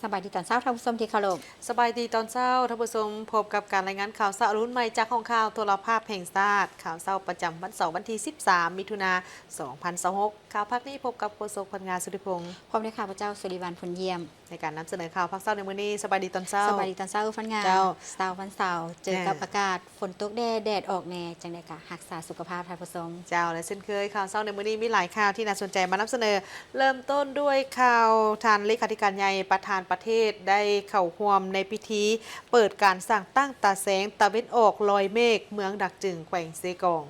ສະບາຍດີຕອນເຊົ້າ ທ່ານຜູ້ຊົມທີ່ເຄົາລົບ. ສະບາຍດີຕອນເຊົ້າ ທ່ານຜູ້ຊົມ. ພົບກັບການລາຍງານຂ່າວສານອະລຸນໃໝ່ຈາກຫ້ອງຂ່າວໂທລະພາບແຫ່ງຊາດ. ຂ່າວເຊົ້າປະຈຳວັນເສົາ ວັນທີສິບສາມ ມິຖຸນາ ສອງພັນຊາວຫົກ. ຂ່າວພາກນີ້ພົບກັບໂຄສົກ ພັນງາ ສຸທິພົງ ພ້ອມດ້ວຍຂ້າພະເຈົ້າ ສຸລິວັນ ພົນຢ້ຽມ. ໃນການນຳສະເໜີຂ່າວພາກເຊົ້າໃນມື້ນີ້ ສະບາຍດີຕອນເຊົ້າ. ສະບາຍດີຕອນເຊົ້າ ພັນງາ. ເຈົ້າ ເຊົ້າວັນເສົາ ເຈີກັບ ເອີ ອາກາດຝົນຕົກແດ່ ແດດອອກແດ່ ຈັ່ງໃດກະຮັກສາສຸຂະພາບ ທ່ານຜູ້ຊົມ. ເຈົ້າ ແລະ ເຊັ່ນເຄີຍ ຂ່າວເຊົ້າໃນມື້ນີ້ມີຫຼາຍຂ່າວທີ່ໜ້າສົນໃຈມານຳສະເໜີ. ເລີ່ມຕົ້ນດ້ວຍຂ່າວ ທ່ານເລຂາທິການໃຫຍ່ ປະທານປະເທດ ໄດ້ເຂົ້າຮ່ວມໃນພິທີເປີດການສ້າງຕັ້ງຕາແສງຕາເວັນອອກລອຍເມກ ເມືອງດາກຈຶງ ແຂວງເຊກອງ.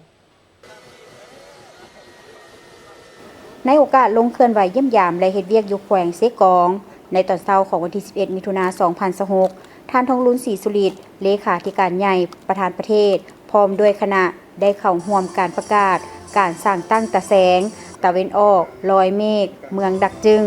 ໃນໂອກາດລົງເຄື່ອນໄຫວຢ້ຽມຢາມ ແລະ ເຮັດວຽກຢູ່ແຂວງເຊກອງ ໃນຕອນເຊົ້າຂອງວັນທີສິບເອັດ ມິຖຸນາ ສອງພັນຊາວຫົກ, ທ່ານ ທອງລຸນ ສີສຸລິດ ເລຂາທິການໃຫຍ່ ປະທານປະເທດ ພ້ອມດ້ວຍຄະນະ ໄດ້ເຂົ້າຮ່ວມການປະກາດການສ້າງຕັ້ງຕາແສງຕາເວັນອອກລອຍເມກ ເມືອງດາກຈຶງ.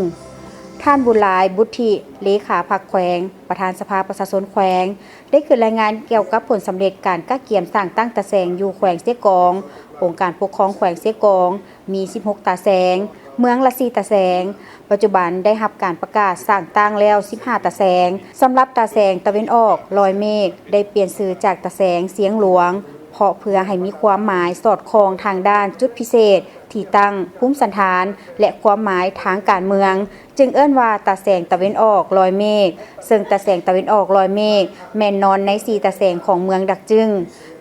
ທ່ານ ບຸນຫຼາຍ ບຸດທິ ເລຂາພັກແຂວງ ປະທານສະພາປະຊາຊົນແຂວງ ໄດ້ຂຶ້ນລາຍງານກ່ຽວກັບຜົນສຳເລັດການກະກຽມສ້າງຕັ້ງຕາແສງຢູ່ແຂວງເຊກອງ. ອົງການປົກຄອງແຂວງເຊກອງມີສິບຫົກຕາແສງ, ເມືອງລະສີ່ຕາແສງ. ປັດຈຸບັນໄດ້ຮັບການປະກາດສ້າງຕັ້ງແລ້ວສິບຫ້າຕາແສງ. ສຳລັບຕາແສງຕາເວັນອອກລອຍເມກ ໄດ້ປ່ຽນຊື່ຈາກຕາແສງຊຽງຫຼວງ ເພາະເພື່ອໃຫ້ມີຄວາມໝາຍສອດຄ່ອງທາງດ້ານຈຸດພິເສດ, ທີ່ຕັ້ງ, ພູມສັນຖານ ແລະ ຄວາມໝາຍທາງການເມືອງ. ຈຶ່ງເອີ້ນວ່າຕາແສງຕາເວັນອອກລອຍເມກ, ເຊິ່ງຕາແສງຕາເວັນອອກລອຍເມກ ແມ່ນໜຶ່ງໃນສີ່ຕາແສງຂອງເມືອງດາກຈຶງ.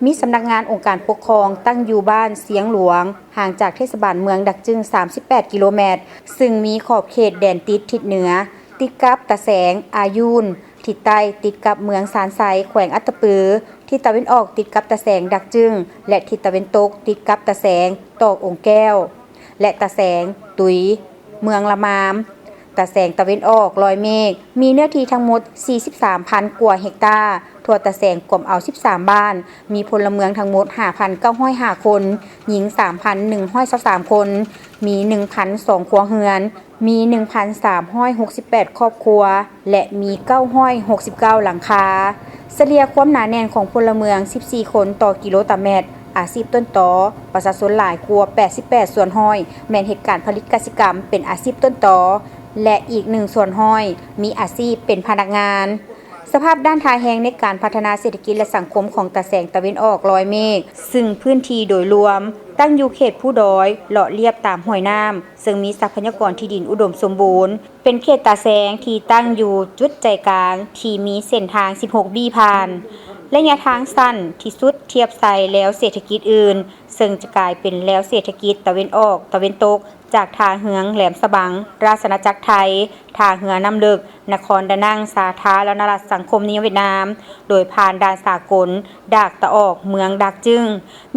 ມີສຳນັກງານອົງການປົກຄອງຕັ້ງຢູ່ບ້ານຊຽງຫຼວງ, ຫ່າງຈາກເທດສະບານເມືອງດາກຈຶງສາມສິບແປດກິໂລແມັດ, ຊຶ່ງມີຂອບເຂດແດນຕິດທິດເໜືອ ຕິດກັບຕາແສງອາຍູນ, ທິດໃຕ້ຕິດກັບເມືອງຊານໄຊ ແຂວງອັດຕະປື, ທິດຕາເວັນອອກຕິດກັບຕາແສງດາກຈຶງ ແລະ ທິດຕາເວັນຕົກຕິດກັບຕາແສງຕອກອົງແກ້ວ ແລະ ຕາແສງຕຸຍ ເມືອງລະມາມ. ຕາແສງຕາເວັນອອກລອຍເມກ ມີເນື້ອທີ່ທັງໝົດສີ່ສິບສາມພັນກວ່າເຮັກຕາ, ທົ່ວຕາແສງກວມເອົາສິບສາມບ້ານ, ມີພົນລະເມືອງທັງໝົດຫ້າພັນເກົ້າຮ້ອຍຫ້າຄົນ, ຍິງສາມພັນໜຶ່ງຮ້ອຍຊາວສາມຄົນ, ມີໜຶ່ງພັນສອງຄົວເຮືອນ, ມີໜຶ່ງພັນສາມຮ້ອຍຫົກສິບແປດຄອບຄົວ ແລະ ມີເກົ້າຮ້ອຍຫົກສິບເກົ້າຫຼັງຄາ. ສະເລ່ຍຄວາມໜາແໜ້ນຂອງພົນລະເມືອງສິບສີ່ຄົນຕໍ່ກິໂລຕາແມັດ, ອາຊີບຕົ້ນຕໍ ປະຊາຊົນຫຼາຍກວ່າແປດສິບແປດສ່ວນຮ້ອຍ ແມ່ນເຮັດການຜະລິດກະສິກຳເປັນອາຊີບຕົ້ນຕໍ ແລະ ອີກໜຶ່ງສ່ວນຮ້ອຍມີອາຊີບເປັນພະນັກງານ. ສະພາບດ້ານທ່າແຮງໃນການພັດທະນາເສດຖະກິດ ແລະ ສັງຄົມຂອງຕາແສງຕາເວັນອອກລອຍເມກ, ຊຶ່ງພື້ນທີ່ໂດຍລວມຕັ້ງຢູ່ເຂດພູດອຍ ເລາະລຽບຕາມຫ້ວຍນ້ຳ, ເຊິ່ງມີຊັບພະຍາກອນທີ່ດິນອຸດົມສົມບູນ, ເປັນເຂດຕາແສງທີ່ຕັ້ງຢູ່ຈຸດໃຈກາງທີ່ມີເສັ້ນທາງສິບຫົກບີ້ຜ່ານ. ໄລຍະທາງສັ້ນທີ່ສຸດທຽບໃສ່ແລວເສດຖະກິດອື່ນ, ເຊິ່ງຈະກາຍເປັນແລວເສດຖະກິດຕາເວັນອອກຕາເວັນຕົກ ຈາກທ່າເຮືອງແຫຼມສະບັງ ລາຊະອານາຈັກໄທ, ທ່າເຮືອນ້ຳເລິກ ນະຄອນດານັງ ສາທາລະນະລັດສັງຄົມນິຍົມຫວຽດນາມ, ໂດຍຜ່ານດ່ານສາກົນດາກຕາອອກ ເມືອງດາກຈຶງ,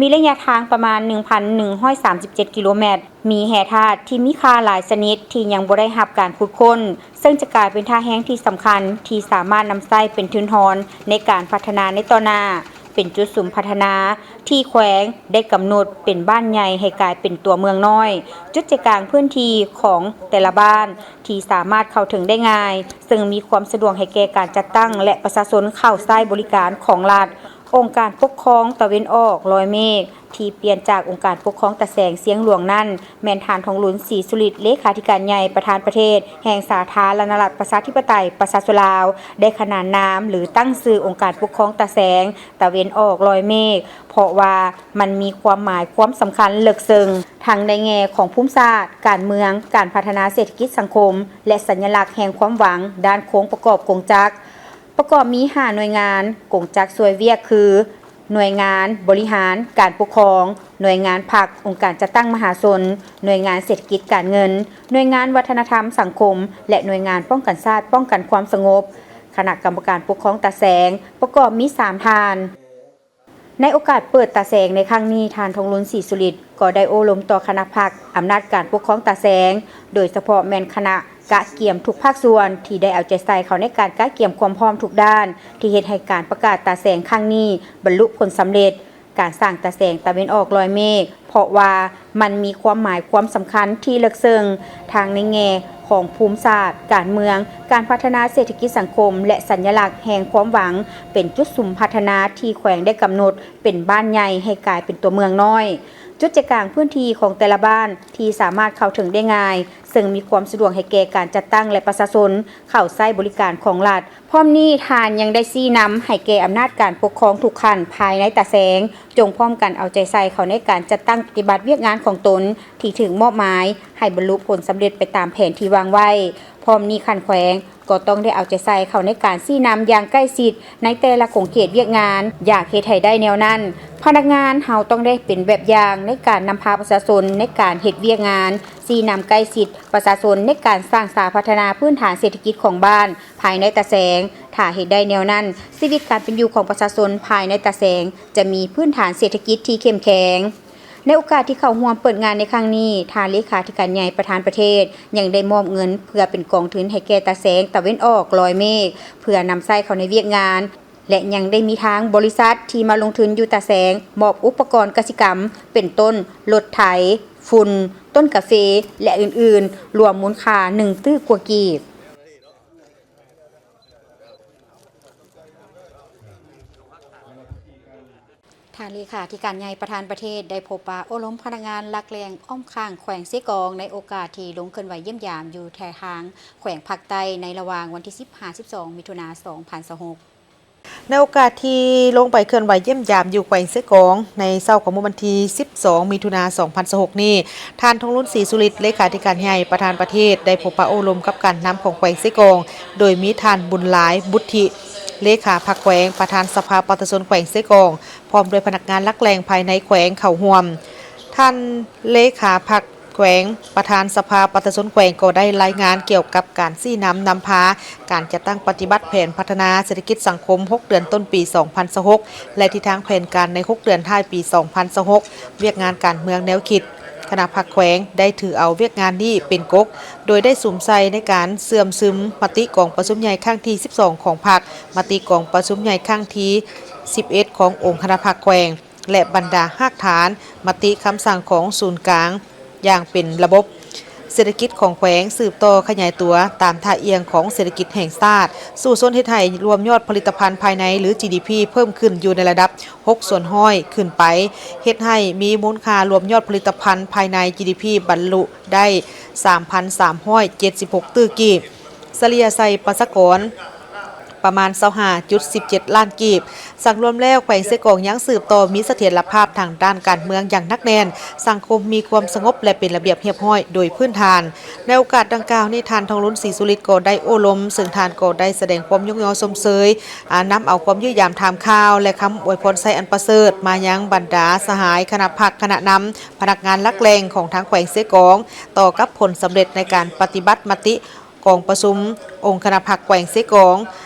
ມີໄລຍະທາງປະມານໜຶ່ງພັນໜຶ່ງຮ້ອຍສາມສິບເຈັດກິໂລແມັດ, ມີແຮ່ທາດທີ່ມີຄ່າຫຼາຍຊະນິດທີ່ຍັງບໍ່ໄດ້ຮັບການຂຸດຄົ້ນ, ເຊິ່ງຈະກາຍເປັນທ່າແຮງທີ່ສຳຄັນທີ່ສາມາດນຳໃຊ້ເປັນທຶນຮອນໃນການພັດທະນາໃນຕໍ່ໜ້າ, ເປັນຈຸດສຸມພັດທະນາທີ່ແຂວງໄດ້ກຳນົດເປັນບ້ານໃຫຍ່ໃຫ້ກາຍເປັນຕົວເມືອງນ້ອຍ, ຈຸດໃຈກາງພື້ນທີ່ຂອງແຕ່ລະບ້ານທີ່ສາມາດເຂົ້າເຖິງໄດ້ງ່າຍ, ເຊິ່ງມີຄວາມສະດວກໃຫ້ແກ່ການຈັດຕັ້ງ ແລະ ປະຊາຊົນເຂົ້າໃຊ້ບໍລິການຂອງລັດ. ອົງການປົກຄອງຕາເວັນອອກລອຍເມກ ທີ່ປ່ຽນຈາກອົງການປົກຄອງຕາແສງຊຽງຫຼວງນັ້ນ ແມ່ນທ່ານ ທອງລຸນ ສີສຸລິດ ເລຂາທິການໃຫຍ່ ປະທານປະເທດແຫ່ງສາທາລະນະລັດ ປະຊາທິປະໄຕ ປະຊາຊົນລາວ ໄດ້ຂະໜານນາມ ຫຼື ຕັ້ງຊື່ອົງການປົກຄອງຕາແສງຕາເວັນອອກລອຍເມກ ເພາະວ່າມັນມີຄວາມໝາຍຄວາມສຳຄັນເລິກເຊິ່ງ ທັງໃນແງ່ຂອງພູມສາດ, ການເມືອງ, ການພັດທະນາເສດຖະກິດສັງຄົມ ແລະ ສັນຍະລັກແຫ່ງຄວາມຫວັງດ້ານໂຄງປະກອບກົງຈັກ. ປະກອບມີຫ້າໜ່ວຍງານກົງຈັກຊ່ວຍວຽກຄື ໜ່ວຍງານບໍລິຫານການປົກຄອງ, ໜ່ວຍງານພັກ, ອົງການຈັດຕັ້ງມະຫາຊົນ, ໜ່ວຍງານເສດຖະກິດການເງິນ, ໜ່ວຍງານວັດທະນະທຳສັງຄົມ ແລະ ໜ່ວຍງານປ້ອງກັນຊາດປ້ອງກັນຄວາມສະຫງົບ. ຄະນະກຳມະການປົກຄອງຕາແສງປະກອບມີສາມທ່ານ. ໃນໂອກາດເປີດຕາແສງໃນຄັ້ງນີ້, ທ່ານ ທອງລຸນ ສີສຸລິດ ກໍໄດ້ໂອ້ລົມຕໍ່ຄະນະພັກອຳນາດການປົກຄອງຕາແສງ, ໂດຍສະເພາະແມ່ນຄະນະກະກຽມທຸກພາກສ່ວນທີ່ໄດ້ເອົາໃຈໃສ່ເຂົ້າໃນການກະກຽມຄວາມພ້ອມທຸກດ້ານ ທີ່ເຮັດໃຫ້ການປະກາດຕາແສງຄັ້ງນີ້ບັນລຸຜົນສຳເລັດ. ການສ້າງຕາແສງຕາເວັນອອກລອຍເມກ ພ ເພາະວ່າມັນມີຄວາມໝາຍຄວາມສຳຄັນທີ່ເລິກເຊິ່ງ ທັງໃນແງ່ຂອງພູມສາດ, ການເມືອງ, ການພັດທະນາເສດຖະກິດສັງຄົມ ແລະ ສັນຍະລັກແຫ່ງຄວາມຫວັງ ເປັນຈຸດສຸມພັດທະນາທີ່ແຂວງໄດ້ກຳນົດເປັນບ້ານໃຫຍ່ໃຫ້ກາຍເປັນຕົວເມືອງນ້ອຍ. ຈຸດໃຈກາງພື້ນທີ່ຂອງແຕ່ລະບ້ານທີ່ສາມາດເຂົ້າເຖິງໄດ້ງ່າຍ, ເຊິ່ງມີຄວາມສະດວກໃຫ້ແກ່ການຈັດຕັ້ງ ແລະ ປະຊາຊົນເຂົ້າໃຊ້ບໍລິການຂອງລັດ. ພ້ອມນີ້ທ່ານຍັງໄດ້ຊີ້ນຳໃຫ້ແກ່ອຳນາດການປົກຄອງທຸກຂັ້ນພາຍໃນຕາແສງ ຈົ່ງພ້ອມກັນເອົາໃຈໃສ່ເຂົ້າໃນການຈັດຕັ້ງປະຕິບັດວຽກງານຂອງຕົນທີ່ຖືກມອບໝາຍ ໃຫ້ບັນລຸຜົນສຳເລັດໄປຕາມແຜນທີ່ວາງໄວ້. ພ້ອມນີ້ຂັ້ນແຂວງກໍຕ້ອງໄດ້ເອົາໃຈໃສ່ເຂົ້າໃນການຊີ້ນຳຢ່າງໃກ້ຊິດໃນແຕ່ລະຂົງເຂດວຽກງານ. ຢາກເຮັດໃຫ້ໄດ້ແນວນັ້ນ, ພະນັກງານເຮົາຕ້ອງໄດ້ເປັນແບບຢ່າງໃນການນຳພາປະຊາຊົນໃນການເຮັດວຽກງານ, ຊີ້ນຳໃກ້ຊິດປະຊາຊົນໃນການສ້າງສາພັດທະນາພື້ນຖານເສດຖະກິດຂອງບ້ານ ພາຍໃນຕາແສງ. ຖ້າເຮັດໄດ້ແນວນັ້ນ, ຊີວິດການເປັນຢູ່ຂອງປະຊາຊົນພາຍໃນຕາແສງຈະມີພື້ນຖານເສດຖະກິດທີ່ເຂັ້ມແຂງ. ໃນໂອກາດທີ່ເຂົ້າຮ່ວມເປີດງານໃນຄັ້ງນີ້, ທ່ານເລຂາທິການໃຫຍ່ປະທານປະເທດຍັງໄດ້ມອບເງິນເພື່ອເປັນກອງທຶນໃຫ້ແກ່ຕາແສງຕາເວັນອອກລອຍເມກ ເພື່ອນຳໃຊ້ເຂົ້າໃນວຽກງານ ແລະ ຍັງໄດ້ມີທາງບໍລິສັດທີ່ມາລົງທຶນຢູ່ຕາແສງ ມອບອຸປະກອນກະສິກຳ ເປັນຕົ້ນ ລົດໄຖ, ຝຸ່ນ, ຕົ້ນກາເຟ ແລະ ອື່ນໆ ລວມມູນຄ່າໜຶ່ງຕື້ກວ່າກີບ. ທ່ານເລຂາທິການໃຫຍ່ປະທານປະເທດໄດ້ພົບປະໂອ້ລົມພະນັກງານຫຼັກແຫຼ່ງອ້ອມຂ້າງແຂວງເຊກອງ ໃນໂອກາດທີ່ລົງເຄື່ອນໄຫວຢ້ຽມຢາມຢູ່ແຖວທາງແຂວງພາກໃຕ້ ໃນລະຫວ່າງວັນທີສິບຫາສິບສອງ ມິຖຸນາ ສອງພັນຊາວຫົກ. ໃນໂອກາດທີ່ລົງໄປເຄື່ອນໄຫວຢ້ຽມຢາມຢູ່ແຂວງເຊກອງ ໃນເຊົ້າຂອງມື້ວັນທີສິບສອງ ມິຖຸນາ ສອງພັນຊາວຫົກນີ້, ທ່ານ ທອງລຸນ ສີສຸລິດ ເລຂາທິການໃຫຍ່ປະທານປະເທດ ໄດ້ພົບປະໂອ້ລົມກັບການນຳຂອງແຂວງເຊກອງ ໂດຍມີທ່ານ ບຸນຫຼາຍ ບຸດທິ ເລຂາພັກແຂວງ, ປະທານສະພາປະຊາຊົນແຂວງເຊກອງ ພ້ອມດ້ວຍພະນັກງານຫຼັກແຫຼ່ງພາຍໃນແຂວງເຂົ້າຮ່ວມ. ທ່ານເລຂາພັກແຂວງ, ປະທານສະພາປະຊາຊົນແຂວງ ກໍໄດ້ລາຍງານກ່ຽວກັບການຊີ້ນຳນຳພາການຈັດຕັ້ງປະຕິບັດແຜນພັດທະນາເສດຖະກິດສັງຄົມຫົກເດືອນຕົ້ນປີສອງພັນຊາວຫົກ ແລະ ທິດທາງແຜນການໃນຫົກເດືອນທ້າຍປີສອງພັນຊາວຫົກ, ວຽກງານການເມືອງແນວຄິດ. ຄະນະພັກແຂວງໄດ້ຖືເອົາວຽກງານນີ້ເປັນກົກ, ໂດຍໄດ້ສຸມໃສ່ໃນການເຊື່ອມຊຶມມະຕິກອງປະຊຸມໃຫຍ່ຄັ້ງທີສິບສອງຂອງພັກ, ມະຕິກອງປະຊຸມໃຫຍ່ຄັ້ງທີສິບເອັດຂອງອົງຄະນະພັກແຂວງ ແລະ ບັນດາຮາກຖານມະຕິຄຳສັ່ງຂອງສູນກາງຢ່າງເປັນລະບົບ. ເສດຖະກິດຂອງແຂວງສືບຕໍ່ຂະຫຍາຍຕົວຕາມທ່າອ່ຽງຂອງເສດຖະກິດແຫ່ງຊາດ, ສູ້ຊົນເຮັດໃຫ້ລວມຍອດຜະລິດຕະພັນພາຍໃນ ຫຼື ຈີດີພີ ເພີ່ມຂຶ້ນຢູ່ໃນລະດັບຫົກສ່ວນຮ້ອຍຂຶ້ນໄປ, ເຮັດໃຫ້ມີມູນຄ່າລວມຍອດຜະລິດຕະພັນພາຍໃນ ຈີດີພີ ບັນລຸໄດ້ສາມພັນສາມຮ້ອຍເຈັດສິບຫົກຕື້ກີບ, ສະເລ່ຍໃສ່ປະຊາກອນປະມານຊາວຫ້າຈຸດສິບເຈັດລ້ານກີບ. ສັງລວມແລ້ວ, ແຂວງເຊກອງຍັງສືບຕໍ່ມີສະຖຽນລະພາບທາງດ້ານການເມືອງຢ່າງໜັກແໜ້ນ, ສັງຄົມມີຄວາມສະຫງົບ ແລະ ເປັນລະບຽບຮຽບຮ້ອຍໂດຍພື້ນຖານ. ໃນໂອກາດດັ່ງກ່າວນີ້, ທ່ານ ທອງລຸນ ສີສຸລິດ ກໍໄດ້ໂອ້ລົມ, ເຊິ່ງທ່ານກໍໄດ້ສະແດງຄວາມຍົກຍໍຊົມເຊີຍ, ອາ, ນຳເອົາຄວາມຢ້ຽມຢາມຖາມຂ່າວ ແລະ ຄຳອວຍພອນໄຊອັນປະເສີດມາຍັງບັນດາສະຫາຍຄະນະພັກ, ຄະນະນຳ, ພະນັກງານຫຼັກແຫຼ່ງຂອງທາງແຂວງເຊກອງ ຕໍ່ກັບຜົນສຳເລັດໃນການປະຕິບັດມະຕິ ກອງປະຊຸມອົງຄະນະພັກແຂວງເຊກອງ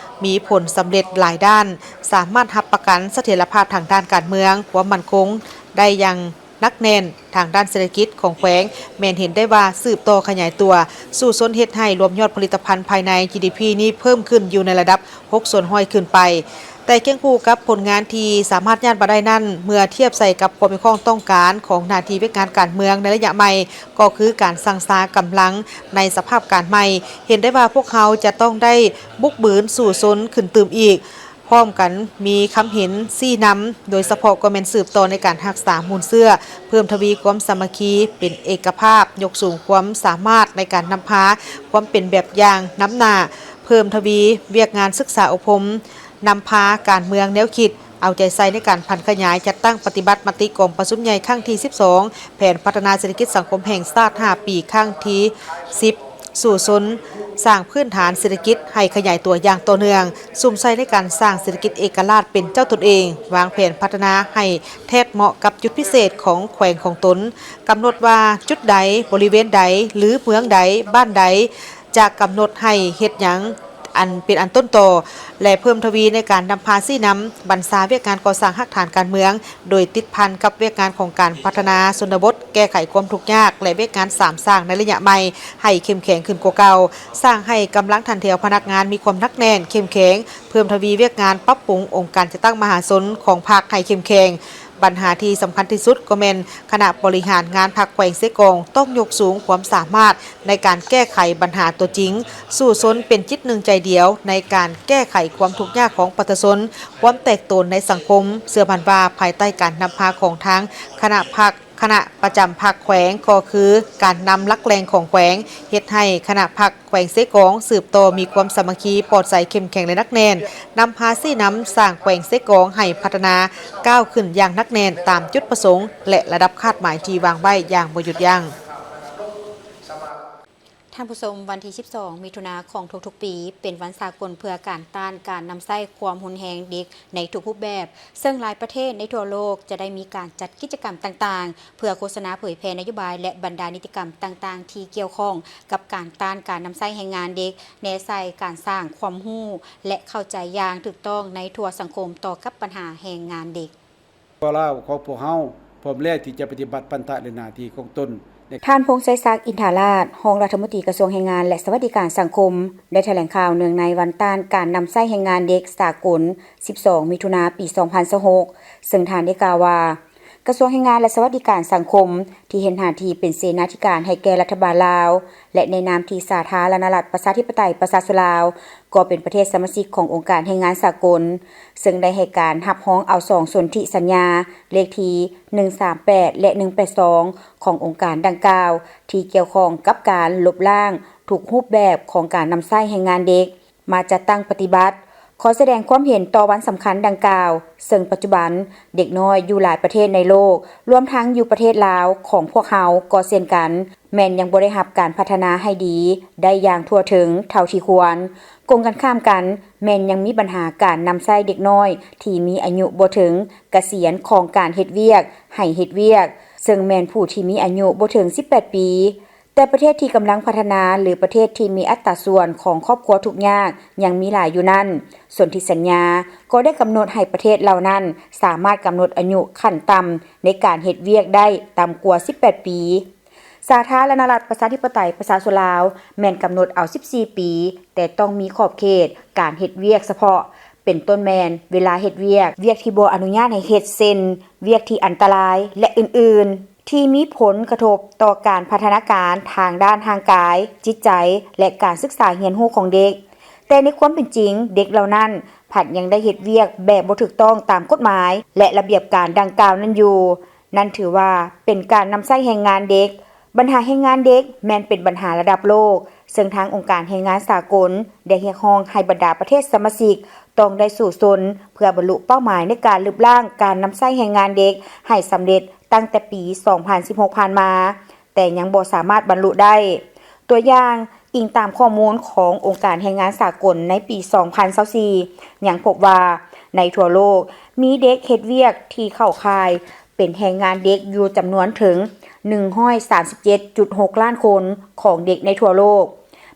ມີຜົນສຳເລັດຫຼາຍດ້ານ, ສາມາດຮັບປະກັນສະຖຽນລະພາບທາງດ້ານການເມືອງ, ຄວາມໝັ້ນຄົງໄດ້ຢ່າງໜັກແໜ້ນ. ທາງດ້ານເສດຖະກິດຂອງແຂວງ ແມ່ນເຫັນໄດ້ວ່າສືບຕໍ່ຂະຫຍາຍຕົວ, ສູ້ຊົນເຮັດໃຫ້ລວມຍອດຜະລິດຕະພັນພາຍໃນ ຈີດີພີ ນີ້ເພີ່ມຂຶ້ນຢູ່ໃນລະດັບຫົກສ່ວນຮ້ອຍຂຶ້ນໄປ. ແຕ່ຄຽງຄູ່ກັບຜົນງານທີ່ສາມາດຍາດມາໄດ້ນັ້ນ, ເມື່ອທຽບໃສ່ກັບຄວາມມີຄວາມຕ້ອງການຂອງໜ້າທີ່ວຽກງານການເມືອງໃນໄລຍະໃໝ່, ກໍຄືການສ້າງສາກຳລັງໃນສະພາບການໃໝ່, ເຫັນໄດ້ວ່າພວກເຮົາຈະຕ້ອງໄດ້ບຸກບືນສູ້ຊົນຂຶ້ນຕື່ມອີກ, ພ້ອມກັນມີຄຳເຫັນຊີ້ນຳ, ໂດຍສະເພາະກໍແມ່ນສືບຕໍ່ໃນການຮັກສາມູນເຊື້ອ, ເພີ່ມທະວີຄວາມສາມັກຄີ, ເປັນເອກະພາບ, ຍົກສູງຄວາມສາມາດໃນການນຳພາ, ຄວາມເປັນແບບຢ່າງນຳໜ້າ, ເພີ່ມທະວີວຽກງານສຶກສາອົບຮົມ, ນຳພາການເມືອງແນວຄິດ, ເອົາໃຈໃສ່ໃນການຜັນຂະຫຍາຍຈັດຕັ້ງປະຕິບັດມະຕິກອງປະຊຸມໃຫຍ່ຄັ້ງທີສິບສອງ ແຜນພັດທະນາເສດຖະກິດສັງຄົມແຫ່ງຊາດຫ້າປີຄັ້ງທີສິບ, ສູ້ຊົນສ້າງພື້ນຖານເສດຖະກິດໃຫ້ຂະຫຍາຍຕົວຢ່າງຕໍ່ເນື່ອງ, ສຸມໃສ່ໃນການສ້າງເສດຖະກິດເອກະລາດເປັນເຈົ້າຕົນເອງ, ວາງແຜນພັດທະນາໃຫ້ແທດເໝາະກັບຈຸດພິເສດຂອງແຂວງຂອງຕົນ, ກຳນົດວ່າຈຸດໃດ, ບໍລິເວນໃດ ຫຼື ເມືອງໃດ, ບ້ານໃດ ຈະກຳນົດໃຫ້ເຮັດຫຍັງອັນເປັນອັນຕົ້ນຕໍ ແລະ ເພີ່ມທະວີໃນການນຳພາຊີ້ນຳບັນຊາວຽກງານກໍ່ສ້າງຮາກຖານການເມືອງ, ໂດຍຕິດພັນກັບວຽກງານຂອງການພັດທະນາຊົນນະບົດ, ແກ້ໄຂຄວາມທຸກຍາກ ແລະ ວຽກງານສາມສ້າງໃນໄລຍະໃໝ່ໃຫ້ເຂັ້ມແຂງຂຶ້ນກວ່າເກົ່າ, ສ້າງໃຫ້ກຳລັງຖັນແຖວພະນັກງານມີຄວາມໜັກແໜ້ນ, ເຂັ້ມແຂງ, ເພີ່ມທະວີວຽກງານປັບປຸງອົງການຈັດຕັ້ງມະຫາຊົນຂອງພັກໃຫ້ເຂັ້ມແຂງ, ບັນຫາທີ່ສຳຄັນທີ່ສຸດກໍແມ່ນຄະນະບໍລິຫານງານພັກແຂວງເຊກອງ ຕ້ອງຍົກສູງຄວາມສາມາດໃນການແກ້ໄຂບັນຫາຕົວຈິງ, ສູ້ຊົນເປັນຈິດໜຶ່ງໃຈດຽວໃນການແກ້ໄຂຄວາມທຸກຍາກຂອງປະຊາຊົນ, ຄວາມແຕກໂຕນໃນສັງຄົມ. ເຊື່ອໝັ້ນວ່າພາຍໃຕ້ການນຳພາຂອງທາງຄະນະພັກ, ຄະນະປະຈຳພັກແຂວງ ກໍຄືການນຳຫຼັກແຫຼ່ງຂອງແຂວງ ເຮັດໃຫ້ຄະນະພັກ ແຂວງເຊກອງ ສືບຕໍ່ມີຄວາມສາມັກຄີ ປອດໃສ ເຂັ້ມແຂງ ແລະ ໜັກແໜ້ນ, ນຳພາຊີ້ນຳສ້າງແຂວງເຊກອງໃຫ້ພັດທະນາກ້າວຂຶ້ນຢ່າງໜັກແໜ້ນຕາມຈຸດປະສົງ ແລະ ລະດັບຄາດໝາຍທີ່ວາງໄວ້ຢ່າງບໍ່ຢຸດຢັ້ງ. ທ່ານຜູ້ຊົມ, ວັນທີສິບສອງ ມິຖຸນາຂອງທຸກໆປີ ເປັນວັນສາກົນເພື່ອການຕ້ານການນຳໃຊ້ຄວາມຮຸນແຮງເດັກໃນທຸກຮູບແບບ, ເຊິ່ງຫຼາຍປະເທດໃນທົ່ວໂລກຈະໄດ້ມີການຈັດກິດຈະກຳຕ່າງໆ ເພື່ອໂຄສະນາເຜີຍແຜ່ນະໂຍບາຍ ແລະ ບັນດານິຕິກຳຕ່າງໆທີ່ກ່ຽວຂ້ອງ ກັບການຕ້ານການນຳໃຊ້ແຮງງານເດັກ, ແນໃສ່ການສ້າງຄວາມຮູ້ ແລະ ເຂົ້າໃຈຢ່າງຖືກຕ້ອງໃນທົ່ວສັງຄົມຕໍ່ກັບບັນຫາແຮງງານເດັກ. ພວກເຮົາ ຂອງພວກເຮົາ ພ້ອມແລ້ວທີ່ຈະປະຕິບັດພັນທະ ແລະ ໜ້າທີ່ຂອງຕົນ. ທ່ານ ພົງໄຊສັກ ອິນທາລາດ ຮອງລັດຖະມົນຕີກະຊວງແຮງງານ ແລະ ສະຫວັດດີການສັງຄົມ ໄດ້ຖະແຫຼງຂ່າວເນື່ອງໃນວັນຕ້ານການນຳໃຊ້ແຮງງານເດັກສາກົນ ສິບສອງ ມິຖຸນາ ປີສອງພັນຊາວຫົກ ເຊິ່ງທ່ານໄດ້ກ່າວວ່າ ກະຊວງແຮງງານ ແລະ ສະຫວັດດີການສັງຄົມ ທີ່ເຮັດໜ້າທີ່ເປັນເສນາທິການໃຫ້ແກ່ລັດຖະບານລາວ ແລະ ໃນນາມທີ່ສາທາລະນະລັດ ປະຊາທິປະໄຕ ປະຊາຊົນລາວ ກໍເປັນປະເທດສະມາຊິກຂອງອົງການແຮງງານສາກົນ, ເຊິ່ງໄດ້ໃຫ້ການຮັບຮອງເອົາສອງສົນທິສັນຍາ ເລກທີໜຶ່ງສາມແປດ ແລະ ໜຶ່ງແປດສອງ ຂອງອົງການດັ່ງກ່າວ ທີ່ກ່ຽວຂ້ອງກັບການລົບລ້າງທຸກຮູບແບບຂອງການນຳໃຊ້ແຮງງານເດັກ ມາຈັດຕັ້ງປະຕິບັດ. ຂໍສະແດງຄວາມເຫັນຕໍ່ວັນສຳຄັນດັ່ງກ່າວ, ເຊິ່ງປັດຈຸບັນເດັກນ້ອຍຢູ່ຫຼາຍປະເທດໃນໂລກ, ລວມທັງຢູ່ປະເທດລາວຂອງພວກເຮົາກໍເຊັ່ນກັນ, ແມ່ນຍັງບໍ່ໄດ້ຮັບການພັດທະນາໃຫ້ດີໄດ້ຢ່າງທົ່ວເຖິງເທົ່າທີ່ຄວນ. ກົງກັນຂ້າມກັນ, ແມ່ນຍັງມີບັນຫາການນຳໃຊ້ເດັກນ້ອຍທີ່ມີອາຍຸບໍ່ເຖິງກະສຽນຂອງການເຮັດວຽກ ໃຫ້ເຮັດວຽກ, ເຊິ່ງແມ່ນຜູ້ທີ່ມີອາຍຸບໍ່ເຖິງສິບແປດປີ. ແຕ່ປະເທດທີ່ກຳລັງພັດທະນາ ຫຼື ປະເທດທີ່ມີອັດຕາສ່ວນຂອງຄອບຄົວທຸກຍາກຍັງມີຫຼາຍຢູ່ນັ້ນ, ສົນທິສັນຍາກໍໄດ້ກຳນົດໃຫ້ປະເທດເຫຼົ່ານັ້ນສາມາດກຳນົດອາຍຸຂັ້ນຕ່ຳໃນການເຮັດວຽກໄດ້ຕ່ຳກວ່າສິບແປດປີ. ສາທາລະນະລັດ ປະຊາທິປະໄຕ ປະຊາຊົນລາວ ແມ່ນກຳນົດເອົາສິບສີ່ປີ, ແຕ່ຕ້ອງມີຂອບເຂດການເຮັດວຽກສະເພາະ, ເປັນຕົ້ນແມ່ນເວລາເຮັດວຽກ, ວຽກທີ່ບໍ່ອະນຸຍາດໃຫ້ເຮັດ ເຊັ່ນ ວຽກທີ່ອັນຕະລາຍ ແລະ ອື່ນໆ. ທີ່ມີຜົນກະທົບຕໍ່ການພັດທະນາການທາງດ້ານຮ່າງກາຍ, ຈິດໃຈ ແລະ ການສຶກສາຮຽນຮູ້ຂອງເດັກ. ແຕ່ໃນຄວາມເປັນຈິງ, ເດັກເຫຼົ່ານັ້ນພັດຍັງໄດ້ເຮັດວຽກແບບບໍ່ຖືກຕ້ອງຕາມກົດໝາຍ ແລະ ລະບຽບການດັ່ງກ່າວນັ້ນຢູ່. ນັ້ນຖືວ່າເປັນການນຳໃຊ້ແຮງງານເດັກ. ບັນຫາແຮງງານເດັກແມ່ນເປັນບັນຫາລະດັບໂລກ, ເຊິ່ງທາງອົງການແຮງງານສາກົນໄດ້ຮຽກຮ້ອງໃຫ້ບັນດາປະເທດສະມາຊິກ ຕ້ອງໄດ້ສູ້ຊົນເພື່ອບັນລຸເປົ້າໝາຍໃນການລຶບລ້າງການນຳໃຊ້ແຮງງານເດັກໃຫ້ສຳເລັດຕັ້ງແຕ່ປີສອງພັນສິບຫົກຜ່ານມາ, ແຕ່ຍັງບໍ່ສາມາດບັນລຸໄດ້. ຕົວຢ່າງ, ອີງຕາມຂໍ້ມູນຂອງອົງການແຮງງານສາກົນໃນປີສອງພັນຊາວສີ່ ຍັງພົບວ່າໃນທົ່ວໂລກມີເດັກເຮັດວຽກທີ່ເຂົ້າຂ່າຍ ເປັນແຮງງານເດັກຢູ່ຈຳນວນເຖິງໜຶ່ງຮ້ອຍສາມສິບເຈັດຈຸດຫົກລ້ານຄົນຂອງເດັກໃນທົ່ວໂລກ.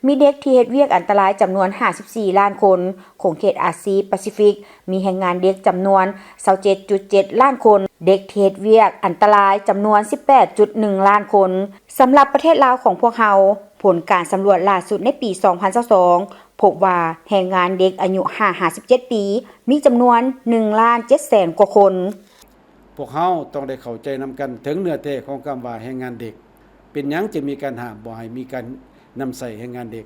ມີເດັກທີ່ເຮັດວຽກອັນຕະລາຍຈຳນວນຫ້າສິບສີ່ລ້ານຄົນ, ຂົງເຂດອາຊີປາຊີຟິກມີແຮງງານເດັກຈຳນວນຊາວເຈັດຈຸດເຈັດລ້ານຄົນ, ເດັກທີ່ເຮັດວຽກອັນຕະລາຍຈຳນວນສິບແປດຈຸດໜຶ່ງລ້ານຄົນ. ສຳລັບປະເທດລາວຂອງພວກເຮົາ, ຜົນການສຳຫຼວດລ່າສຸດໃນປີສອງພັນຊາວສອງ ພົບວ່າແຮງງານເດັກອາຍຸຫ້າຫາສິບເຈັດປີ ມີຈຳນວນໜຶ່ງລ້ານເຈັດແສນກວ່າຄົນ. ພວກເຮົາຕ້ອງໄດ້ເຂົ້າໃຈນຳກັນເຖິງເນື້ອແທ້ຂອງຄຳວ່າແຮງງານເດັກ. ເປັນຫຍັງຈຶ່ງມີການຫ້າມບໍ່ໃຫ້ມີການນຳໃຊ້ແຮງງານເດັກ?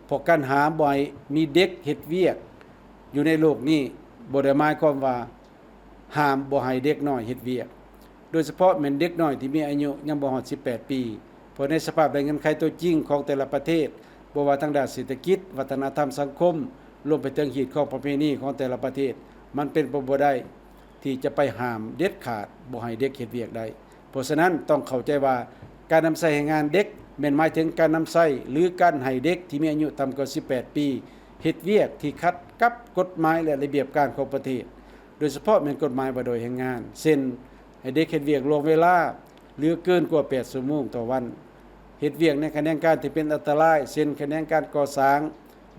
ເພາະການຫ້າມບໍ່ໃຫ້ມີເດັກເຮັດວຽກຢູ່ໃນໂລກນີ້ ບໍ່ໄດ້ໝາຍຄວາມວ່າຫ້າມບໍ່ໃຫ້ເດັກນ້ອຍເຮັດວຽກ, ໂດຍສະເພາະແມ່ນເດັກນ້ອຍທີ່ມີອາຍຸຍັງບໍ່ຮອດສິບແປດປີ. ເພາະໃນສະພາບແລະເງື່ອນໄຂຕົວຈິງຂອງແຕ່ລະປະເທດ, ບໍ່ວ່າທາງດ້ານເສດຖະກິດ, ວັດທະນະທຳສັງຄົມ, ລວມໄປເຖິງຮີດຄອງປະເພນີຂອງແຕ່ລະປະເທດ, ມັນເປັນໄປບໍ່ໄດ້ທີ່ຈະໄປຫ້າມເດັດຂາດບໍ່ໃຫ້ເດັກເຮັດວຽກໄດ້. ເພາະສະນັ້ນ, ຕ້ອງເຂົ້າໃຈວ່າການນຳໃຊ້ແຮງງານເດັກແມ່ນໝາຍເຖິງການນຳໃຊ້ ຫຼື ການໃຫ້ເດັກທີ່ມີອາຍຸຕ່ຳກວ່າສິບແປດປີ ເຮັດວຽກທີ່ຂັດກັບກົດໝາຍ ແລະ ລະບຽບການຂອງປະເທດ, ໂດຍສະເພາະແມ່ນກົດໝາຍວ່າດ້ວຍແຮງງານ, ເຊັ່ນ ໃຫ້ເດັກເຮັດວຽກລ່ວງເວລາ ຫຼື ເກີນກວ່າແປດຊົ່ວໂມງຕໍ່ວັນ, ເຮັດວຽກໃນຂະແໜງການທີ່ເປັນອັນຕະລາຍ, ເຊັ່ນ ຂະແໜງການກໍ່ສ້າງ,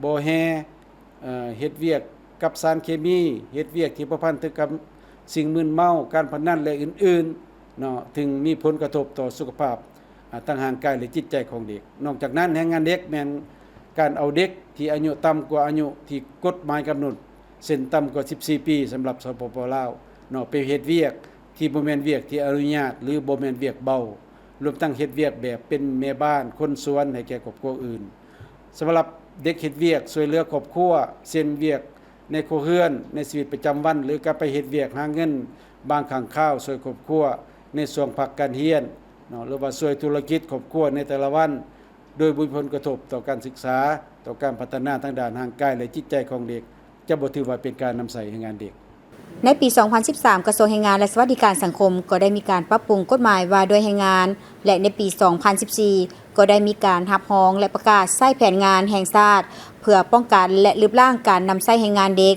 ບໍ່ແຮ່, ເອີ່ ເຮັດວຽກກັບສານເຄມີ, ເຮັດວຽກທີ່ພົວພັນເຖິງກັບສິ່ງມຶນເມົາ, ການພະນັນ ແລະ ອື່ນໆເນາະ, ເຊິ່ງມີຜົນກະທົບຕໍ່ສຸຂະພາບ ອາ ທັງຮ່າງກາຍ ແລະ ຈິດໃຈຂອງເດັກ. ນອກຈາກນັ້ນ, ແຮງງານເດັກແມ່ນການເອົາເດັກທີ່ອາຍຸຕ່ຳກວ່າອາຍຸທີ່ກົດໝາຍກຳນົດ, ເຊັ່ນ ຕ່ຳກວ່າສິບສີ່ປີ ສຳລັບ ສປປ ລາວເນາະ, ໄປເຮັດວຽກ ທີ່ບໍ່ແມ່ນວຽກທີ່ອະນຸຍາດ ຫຼື ບໍ່ແມ່ນວຽກເບົາ, ລວມທັງເຮັດວຽກແບບເປັນແມ່ບ້ານຄົນສວນໃຫ້ແກ່ຄອບຄົວອື່ນ. ສຳລັບເດັກເຮັດວຽກຊ່ວຍເຫຼືອຄອບຄົວ ເຊັ່ນ ວຽກໃນຄົວເຮືອນ, ໃນຊີວິດປະຈຳວັນ ຫຼື ການໄປເຮັດວຽກຫາເງິນບາງຄັ້ງຄາວ ຊ່ວຍຄອບຄົວໃນຊ່ວງພັກການຮຽນເນາະ ຫຼືວ່າຊ່ວຍທຸລະກິດຄອບຄົວໃນແຕ່ລະວັນ ໂດຍບໍ່ມີຜົນກະທົບຕໍ່ການສຶກສາ, ຕໍ່ການພັດທະນາທາງດ້ານຮ່າງກາຍ ແລະ ຈິດໃຈຂອງເດັກ, ຈະບໍ່ຖືວ່າເປັນການນຳໃຊ້ແຮງງານເດັກ. ໃນປີສອງພັນສິບສາມ ກະຊວງແຮງງານ ແລະ ສະຫວັດດີການສັງຄົມ ກໍໄດ້ມີການປັບປຸງກົດໝາຍວ່າດ້ວຍແຮງງານ ແລະ ໃນປີສອງພັນສິບສີ່ ກໍໄດ້ມີການຮັບຮອງ ແລະ ປະກາດໃຊ້ແຜນງານແຫ່ງຊາດ ເພື່ອປ້ອງກັນ ແລະ ລຶບລ້າງການນຳໃຊ້ແຮງງານເດັກ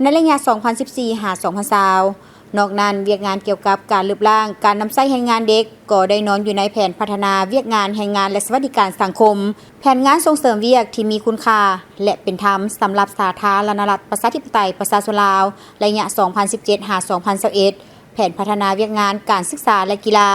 ໃນໄລຍະສອງພັນສິບສີ່ ຫາ ສອງພັນຊາວ. ນອກນັ້ນ, ວຽກງານກ່ຽວກັບການລຶບລ້າງການນຳໃຊ້ແຮງງານເດັກ ກໍໄດ້ນອນຢູ່ໃນແຜນພັດທະນາວຽກງານແຮງງານ ແລະ ສະຫວັດດີການສັງຄົມ, ແຜນງານສົ່ງເສີມວຽກທີ່ມີຄຸນຄ່າ ແລະ ເປັນທຳ ສຳລັບສາທາລະນະລັດ ປະຊາທິປະໄຕ ປະຊາຊົນລາວ ໄລຍະສອງພັນສິບເຈັດ ຫາ ສອງພັນຊາວເອັດ, ແຜນພັດທະນາວຽກງານການສຶກສາ ແລະ ກິລາ,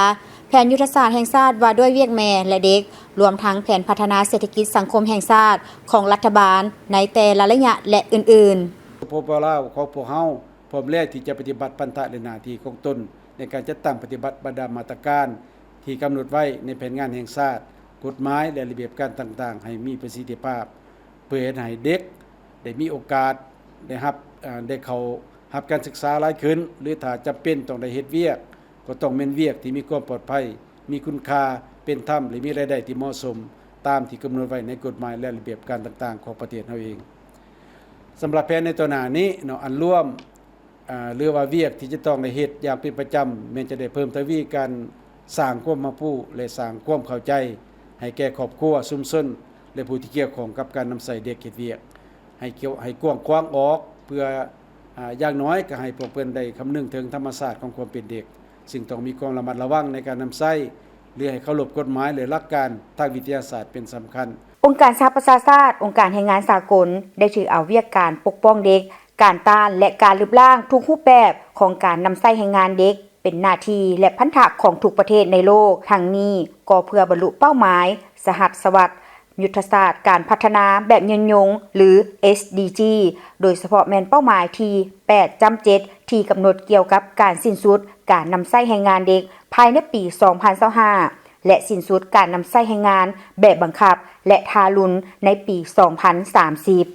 ແຜນຍຸດທະສາດແຫ່ງຊາດວ່າດ້ວຍວຽກແມ່ ແລະ ເດັກ, ລວມທັງແຜນພັດທະນາເສດຖະກິດສັງຄົມແຫ່ງຊາດຂອງລັດຖະບານໃນແຕ່ລະໄລຍະ ແລະ ອື່ນໆ. ສປປ ລາວຂອງພວກເຮົາ ພ້ອມແລ້ວທີ່ຈະປະຕິບັດພັນທະ ແລະ ໜ້າທີ່ຂອງຕົນ ໃນການຈັດຕັ້ງປະຕິບັດບັນດາມາດຕະການທີ່ກຳນົດໄວ້ໃນແຜນງານແຫ່ງຊາດ, ກົດໝາຍ ແລະ ລະບຽບການຕ່າງໆ ໃຫ້ມີປະສິດທິພາບ, ເພື່ອເຮັດໃຫ້ເດັກໄດ້ມີໂອກາດໄດ້ຮັບ, ເອີ່, ໄດ້ເຂົ້າຮັບການສຶກສາຫຼາຍຂຶ້ນ ຫຼື ຖ້າຈຳເປັນຕ້ອງໄດ້ເຮັດວຽກ, ກໍຕ້ອງແມ່ນວຽກທີ່ມີຄວາມປອດໄພ, ມີຄຸນຄ່າ, ເປັນທຳ ແລະ ມີລາຍໄດ້ທີ່ເໝາະສົມ ຕາມທີ່ກຳນົດໄວ້ໃນກົດໝາຍ ແລະ ລະບຽບການຕ່າງໆຂອງປະເທດເຮົາເອງ. ສຳລັບແຜນໃນຕໍ່ໜ້ານີ້ເນາະ, ອັນລວມ, ອາ, ຫຼືວ່າວຽກທີ່ຈະຕ້ອງໄດ້ເຮັດຢ່າງເປັນປະຈຳ ແມ່ນຈະໄດ້ເພີ່ມທະວີການສ້າງຄວາມຮັບຮູ້ ແລະ ສ້າງຄວາມເຂົ້າໃຈໃຫ້ແກ່ຄອບຄົວ, ຊຸມຊົນ ແລະ ຜູ້ທີ່ກ່ຽວຂ້ອງກັບການນຳໃຊ້ເດັກເຮັດວຽກ ໃຫ້ກວ້າງຂວາງອອກ ເພື່ອ, ອາ, ຢ່າງໜ້ອຍກໍໃຫ້ພວກເພິ່ນໄດ້ຄຳນຶງເຖິງທຳມະຊາດຂອງຄວາມເປັນເດັກ, ຊຶ່ງຕ້ອງມີຄວາມລະມັດລະວັງໃນການນຳໃຊ້ ຫຼື ໃຫ້ເຄົາລົບກົດໝາຍ ແລະ ຫຼັກການທາງວິທະຍາສາດເປັນສຳຄັນ. ອົງການສະຫະປະຊາຊາດ, ອົງການແຮງງານສາກົນ ໄດ້ຖືເອົາວຽກການປົກປ້ອງເດັກ, ການຕ້ານ ແລະ ການລຶບລ້າງທຸກຮູບແບບຂອງການນຳໃຊ້ແຮງງານເດັກ ເປັນໜ້າທີ່ ແລະ ພັນທະຂອງທຸກປະເທດໃນໂລກ. ທັງນີ້ກໍເພື່ອບັນລຸເປົ້າໝາຍສະຫັດສະວັດ ຍຸດທະສາດການພັດທະນາແບບຍືນຍົງ ຫຼື ເອສດີຈີ ໂດຍສະເພາະແມ່ນເປົ້າໝາຍທີແປດຈ້ຳເຈັດ ທີ່ກຳນົດກ່ຽວກັບການສິ້ນສຸດການນຳໃຊ້ແຮງງານເດັກພາຍໃນປີສອງພັນຊາວຫ້າ ແລະ ສິ້ນສຸດການນຳໃຊ້ແຮງງານແບບບັງຄັບ ແລະ ທາລຸນໃນປີສອງພັນສາມສິບ.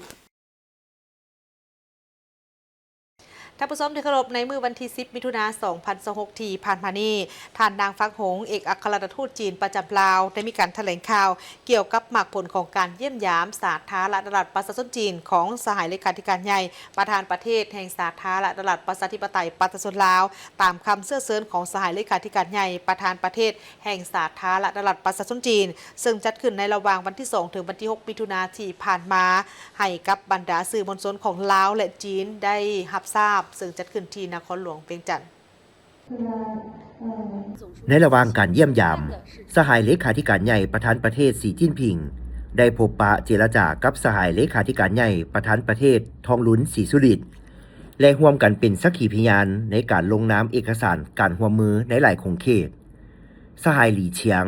ທ່ານຜູ້ຊົມທີ່ເຄົາລົບ, ໃນມື້ວັນທີສິບ ມິຖຸນາ ສອງພັນຊາວຫົກ ທີ່ຜ່ານມານີ້, ທ່ານ ນາງ ຟັກຫົງ ເອກອັກຄະລັດຖະທູດຈີນປະຈຳລາວ ໄດ້ມີການຖະແຫຼງຂ່າວກ່ຽວກັບໝາກຜົນຂອງການຢ້ຽມຢາມສາທາລະນະລັດປະຊາຊົນຈີນຂອງສະຫາຍເລຂາທິການໃຫຍ່ ປະທານປະເທດແຫ່ງສາທາລະນະລັດປະຊາທິປະໄຕປະຊາຊົນລາວ ຕາມຄຳເຊື້ອເຊີນຂອງສະຫາຍເລຂາທິການໃຫຍ່ ປະທານປະເທດ ແຫ່ງສາທາລະນະລັດປະຊາຊົນຈີນ, ເຊິ່ງຈັດຂຶ້ນໃນລະຫວ່າງວັນທີສອງ ເຖິງວັນທີຫົກ ມິຖຸນາທີ່ຜ່ານມາ ໃຫ້ກັບບັນດາສື່ມວນຊົນຂອງລາວ ແລະ ຈີນໄດ້ຮັບຊາບ, ເຊິ່ງຈັດຂຶ້ນທີ່ນະຄອນຫຼວງວຽງຈັນ. ໃນລະຫວ່າງການຢ້ຽມຢາມ, ສະຫາຍເລຂາທິການໃຫຍ່ປະທານປະເທດ ສີ ຈິ້ນຜິງ ໄດ້ພົບປະເຈລະຈາກັບສະຫາຍເລຂາທິການໃຫຍ່ປະທານປະເທດ ທອງລຸນ ສີສຸລິດ ແລະ ຮ່ວມກັນເປັນສັກຂີພະຍານໃນການລົງນາມເອກະສານການຮ່ວມມືໃນຫຼາຍຂົງເຂດ. ສະຫາຍ ຫຼີ ຊຽງ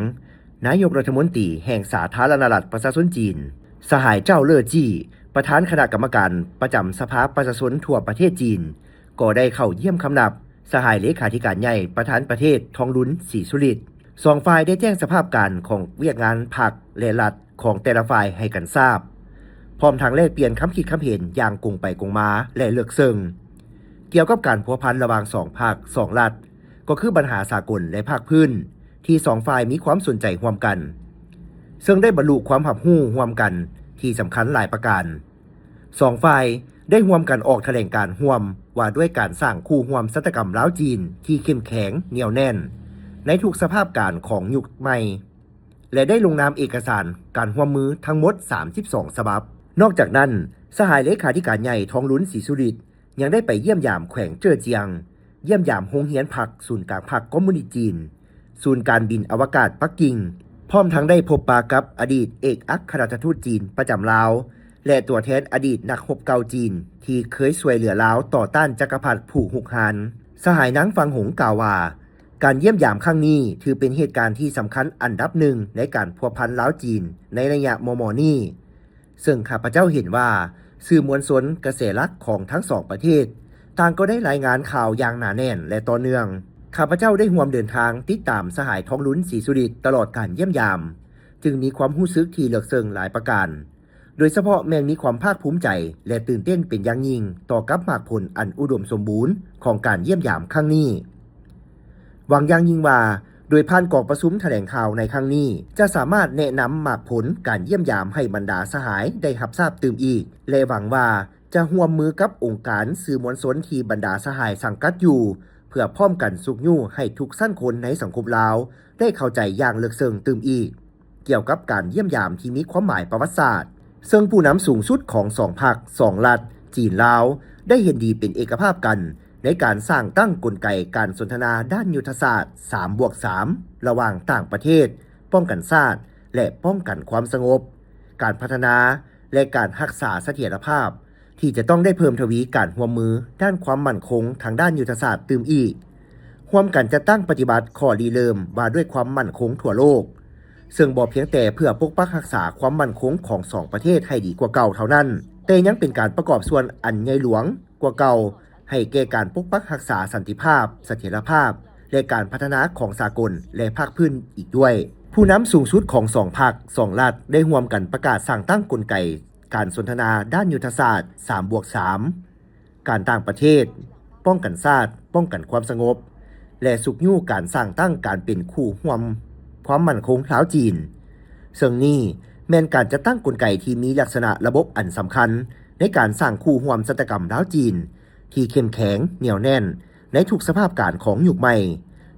ນາຍົກລັດຖະມົນຕີແຫ່ງສາທາລະນະລັດປະຊາຊົນຈີນ, ສະຫາຍ ເຈົ້າ ເລີ້ ຈີ້ ປະທານຄະນະກຳມະການປະຈຳສະພາປະຊາຊົນທົ່ວປະເທດຈີນ ກໍໄດ້ເຂົ້າຢ້ຽມຄຳນັບສະຫາຍເລຂາທິການໃຫຍ່ປະທານປະເທດ ທອງລຸນ ສີສຸລິດ. ສອງຝ່າຍໄດ້ແຈ້ງສະພາບການຂອງວຽກງານພັກ ແລະ ລັດຂອງແຕ່ລະຝ່າຍໃຫ້ກັນຊາບ, ພ້ອມທັງແລກປ່ຽນຄຳຄິດຄຳເຫັນຢ່າງກົງໄປກົງມາ ແລະ ເລິກເຊິ່ງ ກ່ຽວກັບການພົວພັນລະຫວ່າງສອງພັກ, ສອງລັດ, ກໍຄືບັນຫາສາກົນ ແລະ ພາກພື້ນ ທີ່ສອງຝ່າຍມີຄວາມສົນໃຈຮ່ວມກັນ, ເຊິ່ງໄດ້ບັນລຸຄວາມຮັບຮູ້ຮ່ວມກັນທີ່ສຳຄັນຫຼາຍປະການ. ສອງຝ່າຍໄດ້ຮ່ວມກັນອອກຖະແຫຼງການຮ່ວມວ່າດ້ວຍການສ້າງຄູ່ຮ່ວມຊະຕາກຳລາວ-ຈີນທີ່ເຂັ້ມແຂງ, ໜຽວແໜ້ນ ໃນທຸກສະພາບການຂອງຍຸກໃໝ່ ແລະ ໄດ້ລົງນາມເອກະສານການຮ່ວມມືທັງໝົດສາມສິບສອງສະບັບ. ນອກຈາກນັ້ນ, ສະຫາຍເລຂາທິການໃຫຍ່ ທອງລຸນ ສີສຸລິດ ຍັງໄດ້ໄປຢ້ຽມຢາມແຂວງເຈີ້ອຈຽງ, ຢ້ຽມຢາມໂຮງຮຽນພັກສູນກາງພັກຄອມມູນິດຈີນ, ສູນການບິນອະວະກາດປັກກິ່ງ, ພ້ອມທັງໄດ້ພົບປະກັບອະດີດເອກອັກຄະລັດຖະທູດຈີນປະຈຳລາວ ແລະ ຕົວແທນອະດີດນັກຮົບເກົ່າຈີນທີ່ເຄີຍຊ່ວຍເຫຼືອລາວຕໍ່ຕ້ານຈັກກະພັດຜູ້ຮຸກຮານ. ສະຫາຍ ນາງ ຟັງຫົງ ກ່າວວ່າ, ການຢ້ຽມຢາມຄັ້ງນີ້ຖືເປັນເຫດການທີ່ສຳຄັນອັນດັບໜຶ່ງໃນການພົວພັນລາວ-ຈີນໃນໄລຍະມໍ່ໆນີ້. ເຊິ່ງຂ້າພະເຈົ້າເຫັນວ່າ ສື່ມວນຊົນກະແສຫຼັກຂອງທັງສອງປະເທດ ຕ່າງກໍໄດ້ລາຍງານຂ່າວຢ່າງໜາແໜ້ນ ແລະ ຕໍ່ເນື່ອງ. ຂ້າພະເຈົ້າໄດ້ຮ່ວມເດີນທາງຕິດຕາມສະຫາຍ ທອງລຸນ ສີສຸລິດ ຕະຫຼອດການຢ້ຽມຢາມ, ຈຶ່ງມີຄວາມຮູ້ສຶກທີ່ເລິກເຊິ່ງຫຼາຍປະການ, ໂດຍສະເພາະແມ່ນມີຄວາມພາກພູມໃຈ ແລະ ຕື່ນເຕັ້ນເປັນຢ່າງຍິ່ງຕໍ່ກັບໝາກຜົນອັນອຸດົມສົມບູນຂອງການຢ້ຽມຢາມຄັ້ງນີ້. ຫວັງຢ່າງຍິ່ງວ່າ ໂດຍຜ່ານກອງປະຊຸມຖະແຫຼງຂ່າວໃນຄັ້ງນີ້ ຈະສາມາດແນະນຳໝາກຜົນການຢ້ຽມຢາມໃຫ້ບັນດາສະຫາຍໄດ້ຮັບຊາບຕື່ມອີກ ແລະ ຫວັງວ່າຈະຮ່ວມມືກັບອົງການສື່ມວນຊົນທີ່ບັນດາສະຫາຍສັງກັດຢູ່ ເພື່ອພ້ອມກັນຊຸກຍູ້ໃຫ້ທຸກຊັ້ນຄົນໃນສັງຄົມລາວໄດ້ເຂົ້າໃຈຢ່າງເລິກເຊິ່ງຕື່ມອີກ ກ່ຽວກັບການຢ້ຽມຢາມທີ່ມີຄວາມໝາຍປະຫວັດສາດ, ເຊິ່ງຜູ້ນຳສູງສຸດຂອງສອງພັກ, ສອງລັດ ຈີນ-ລາວ ໄດ້ເຫັນດີເປັນເອກະພາບກັນ ໃນການສ້າງຕັ້ງກົນໄກການສົນທະນາດ້ານຍຸດທະສາດ ສາມບວກສາມ ລະຫວ່າງຕ່າງປະເທດ, ປ້ອງກັນຊາດ ແລະ ປ້ອງກັນຄວາມສະຫງົບ, ການພັດທະນາ ແລະ ການຮັກສາສະຖຽນລະພາບ ທີ່ຈະຕ້ອງໄດ້ເພີ່ມທະວີການຮ່ວມມືດ້ານຄວາມໝັ້ນຄົງທາງດ້ານຍຸດທະສາດຕື່ມອີກ, ຮ່ວມກັນຈັດຕັ້ງປະຕິບັດຂໍ້ລິເລີ່ມວ່າດ້ວຍຄວາມໝັ້ນຄົງທົ່ວໂລກ, ເຊິ່ງບໍ່ພຽງແຕ່ເພື່ອປົກປັກຮັກສາຄວາມໝັ້ນຄົງຂອງສອງປະເທດໃຫ້ດີກວ່າເກົ່າເທົ່ານັ້ນ, ແຕ່ຍັງເປັນການປະກອບສ່ວນອັນໃຫຍ່ຫຼວງກວ່າເກົ່າ ໃຫ້ແກ່ການປົກປັກຮັກສາສັນຕິພາບ, ສະຖຽນລະພາບ ແລະ ການພັດທະນາຂອງສາກົນ ແລະ ພາກພື້ນອີກດ້ວຍ. ຜູ້ນຳສູງສຸດຂອງສອງພັກ, ສອງລັດ ໄດ້ຮ່ວມກັນປະກາດສ້າງຕັ້ງກົນໄກການສົນທະນາດ້ານຍຸດທະສາດ ສາມບວກສາມ ການຕ່າງປະເທດ, ປ້ອງກັນຊາດ, ປ້ອງກັນຄວາມສະຫງົບ ແລະ ຊຸກຍູ້ການສ້າງຕັ້ງການເປັນຄູ່ຮ່ວມຄວາມໝັ້ນຄົງລາວ-ຈີນ, ເຊິ່ງນີ້ແມ່ນການຈັດຕັ້ງກົນໄກທີ່ມີລັກສະນະລະບົບອັນສຳຄັນໃນການສ້າງຄູ່ຮ່ວມຊະຕາກຳລາວ-ຈີນ ທີ່ເຂັ້ມແຂງ, ໜຽວແໜ້ນໃນທຸກສະພາບການຂອງຍຸກໃໝ່,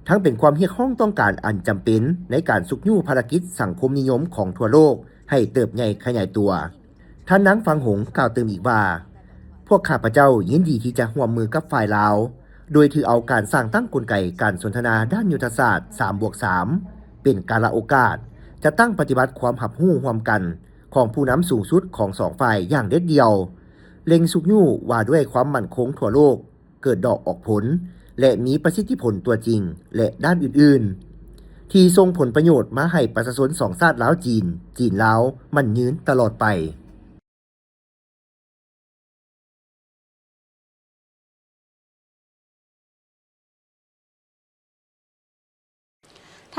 ທັງເປັນຄວາມຮຽກຮ້ອງຕ້ອງການອັນຈຳເປັນໃນການຊຸກຍູ້ພາລະກິດສັງຄົມນິຍົມຂອງທົ່ວໂລກໃຫ້ເຕີບໃຫຍ່ຂະຫຍາຍຕົວ. ທ່ານນາງ ຟັງຫົງ ກ່າວຕື່ມອີກວ່າ, ພວກຂ້າພະເຈົ້າຍິນດີທີ່ຈະຮ່ວມມືກັບຝ່າຍລາວ, ໂດຍຖືເອົາການສ້າງຕັ້ງກົນໄກການສົນທະນາດ້ານຍຸດທະສາດ ສາມບວກສາມ ເປັນກາລະໂອກາດ, ຈັດຕັ້ງປະຕິບັດຄວາມຮັບຮູ້ຮ່ວມກັນຂອງຜູ້ນຳສູງສຸດຂອງສອງຝ່າຍຢ່າງເດັດດ່ຽວ, ເລັ່ງຊຸກຍູ້ວ່າດ້ວຍຄວາມໝັ້ນຄົງທົ່ວໂລກ ເກີດດອກອອກຜົນ ແລະ ມີປະສິດທິຜົນຕົວຈິງ ແລະ ດ້ານອື່ນໆ ທີ່ສົ່ງຜົນປະໂຫຍດມາໃຫ້ປະຊາຊົນສອງຊາດລາວ-ຈີນ, ຈີນ-ລາວ ໝັ້ນຍືນຕະຫຼອດໄປ.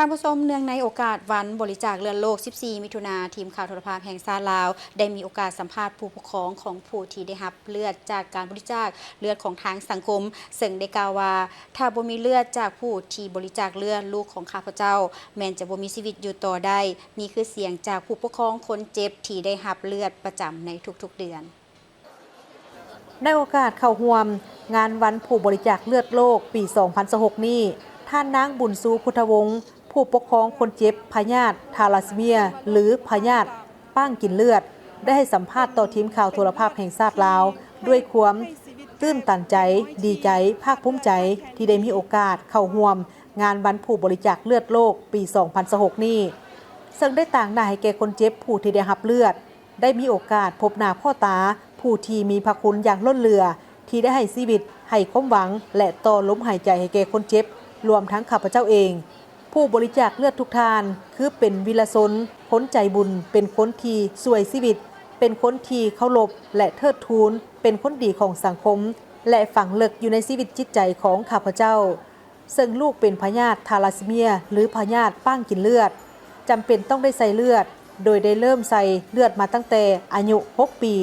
ທ່ານຜູ້ຊົມ, ເນື່ອງໃນໂອກາດວັນບໍລິຈາກເລືອດໂລກ ສິບສີ່ ມິຖຸນາ, ທີມຂ່າວໂທລະພາບແຫ່ງຊາດລາວ ໄດ້ມີໂອກາດສຳພາດຜູ້ປົກຄອງຂອງຜູ້ທີ່ໄດ້ຮັບເລືອດຈາກການບໍລິຈາກເລືອດຂອງທາງສັງຄົມ, ເຊິ່ງໄດ້ກ່າວວ່າ ຖ້າບໍ່ມີເລືອດຈາກຜູ້ທີ່ບໍລິຈາກເລືອດ, ລູກຂອງຂ້າພະເຈົ້າແມ່ນຈະບໍ່ມີຊີວິດຢູ່ຕໍ່ໄດ້. ນີ້ຄືສຽງຈາກຜູ້ປົກຄອງຄົນເຈັບທີ່ໄດ້ຮັບເລືອດປະຈຳໃນທຸກໆເດືອນ. ໃນໂອກາດເຂົ້າຮ່ວມງານວັນຜູ້ບໍລິຈາກເລືອດໂລກປີສອງພັນຊາວຫົກນີ້, ທ່ານນາງ ບຸນຊູ ພຸດທະວົງ ຜູ້ປົກຄອງຄົນເຈັບພະຍາດທາລາຊີເມຍ ຫຼື ພະຍາດປ້າງກິນເລືອດ ໄດ້ໃຫ້ສຳພາດຕໍ່ທີມຂ່າວໂທລະພາບແຫ່ງຊາດລາວ ດ້ວຍຄວາມຕື່ນຕັນໃຈ, ດີໃຈ, ພາກພູມໃຈທີ່ໄດ້ມີໂອກາດເຂົ້າຮ່ວມງານວັນຜູ້ບໍລິຈາກເລືອດໂລກປີສອງພັນຊາວຫົກນີ້, ເຊິ່ງໄດ້ຕາງໜ້າໃຫ້ແກ່ຄົນເຈັບຜູ້ທີ່ໄດ້ຮັບເລືອດ, ໄດ້ມີໂອກາດພົບໜ້າພໍ້ຕາຜູ້ທີ່ມີພະຄຸນຢ່າງລົ້ນເຫຼືອ ທີ່ໄດ້ໃຫ້ຊີວິດ, ໃຫ້ຄວາມຫວັງ ແລະ ຕໍ່ລົມຫາຍໃຈໃຫ້ແກ່ຄົນເຈັບລວມທັງຂ້າພະເຈົ້າເອງ. ຜູ້ບໍລິຈາກເລືອດທຸກທ່ານ ຄືເປັນວິລະຊົນ, ຄົນໃຈບຸນ, ເປັນຄົນທີ່ຊ່ວຍຊີວິດ, ເປັນຄົນທີ່ເຄົາລົບ ແລະ ເທີດທູນ, ເປັນຄົນດີຂອງສັງຄົມ ແລະ ຝັງເລິກຢູ່ໃນຊີວິດຈິດໃຈຂອງຂ້າພະເຈົ້າ. ເຊິ່ງລູກເປັນພະຍາດທາລາຊີເມຍ ຫຼື ພະຍາດປ້າງກິນເລືອດ, ຈຳເປັນຕ້ອງໄດ້ໃສ່ເລືອດ, ໂດຍໄດ້ເລີ່ມໃສ່ເລືອດມາຕັ້ງແຕ່ອາຍຸຫົກປີ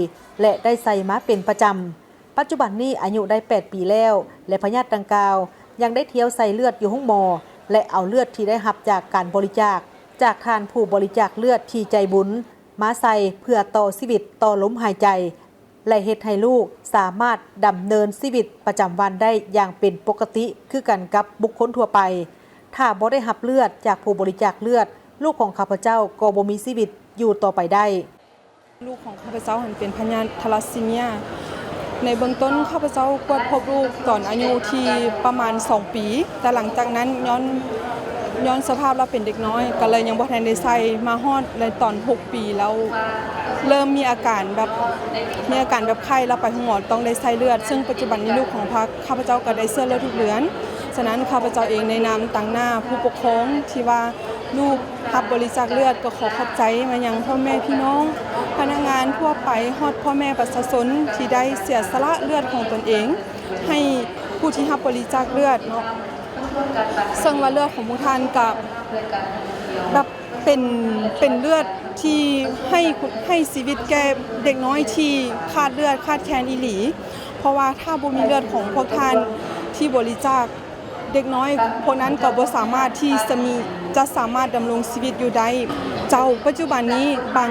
ແລະ ໄດ້ໃສ່ມາເປັນປະຈຳ. ປັດຈຸບັນນີ້ອາຍຸໄດ້ແປດປີແລ້ວ ແລະ ພະຍາດດັ່ງກ່າວຍັງໄດ້ທຽວໃສ່ເລືອດຢູ່ໂຮງໝໍ ແລະ ເອົາເລືອດທີ່ໄດ້ຮັບຈາກການບໍລິຈາກ ຈາກທ່ານຜູ້ບໍລິຈາກເລືອດທີ່ໃຈບຸນມາໃສ່ ເພື່ອຕໍ່ຊີວິດ, ຕໍ່ລົມຫາຍໃຈ ແລະ ເຮັດໃຫ້ລູກສາມາດດຳເນີນຊີວິດປະຈຳວັນໄດ້ຢ່າງເປັນປົກກະຕິຄືກັນກັບບຸກຄົນທົ່ວໄປ. ຖ້າບໍ່ໄດ້ຮັບເລືອດຈາກຜູ້ບໍລິຈາກເລືອດ, ລູກຂອງຂ້າພະເຈົ້າກໍບໍ່ມີຊີວິດຢູ່ຕໍ່ໄປໄດ້. ລູກຂອງຂ້າພະເຈົ້າຫັ້ນເປັນພະຍາດທາລາຊີເມຍ. ໃນເບື້ອງຕົ້ນຂ້າພະເຈົ້າກວດພົບລູກຕອນອາຍຸທີ່ປະມານສອງປີ, ແຕ່ຫຼັງຈາກນັ້ນຍ້ອນ ຍ້ອນສະພາບລາວເປັນເດັກນ້ອຍ ກໍເລີຍຍັງບໍ່ທັນໄດ້ໃສ່, ມາຮອດໃນຕອນຫົກປີແລ້ວ ເລີ່ມມີອາການແບບ ມີອາການແບບໄຂ້ ແລ້ວໄປໂຮງໝໍຕ້ອງໄດ້ໃສ່ເລືອດ, ເຊິ່ງປັດຈຸບັນນີ້ລູກຂອງພະ ຂ້າພະເຈົ້າກໍໄດ້ເຊື້ອເລືອດທຸກເດືອນ. ສະນັ້ນ ຂ້າພະເຈົ້າເອງໃນນາມຕາງໜ້າຜູ້ປົກຄອງທີ່ວ່າລູກຮັບບໍລິຈາກເລືອດ ກໍຂໍຂອບໃຈມາຍັງພໍ່ແມ່ພີ່ນ້ອງ, ພະນັກງານທົ່ວໄປ, ຮອດພໍ່ແມ່ປະຊາຊົນທີ່ໄດ້ເສຍສະຫຼະເລືອດຂອງຕົນເອງໃຫ້ຜູ້ທີ່ຮັບບໍລິຈາກເລືອດເນາະ. ເຊິ່ງວ່າເລືອດຂອງພວກທ່ານກໍແບບເປັນ ເປັນເລືອດທີ່ໃຫ້ ໃຫ້ຊີວິດແກ່ເດັກນ້ອຍທີ່ຂາດເລືອດຂາດແຄນອີ່ຫຼີ, ເພາະວ່າຖ້າບໍ່ມີເລືອດຂອງພວກທ່ານທີ່ບໍລິຈາກ ເດັກນ້ອຍພວກນັ້ນກໍບໍ່ສາມາດທີ່ຈະມີ ຈະສາມາດດຳລົງຊີວິດຢູ່ໄດ້. ເຈົ້າ, ປັດຈຸບັນນີ້ບາງ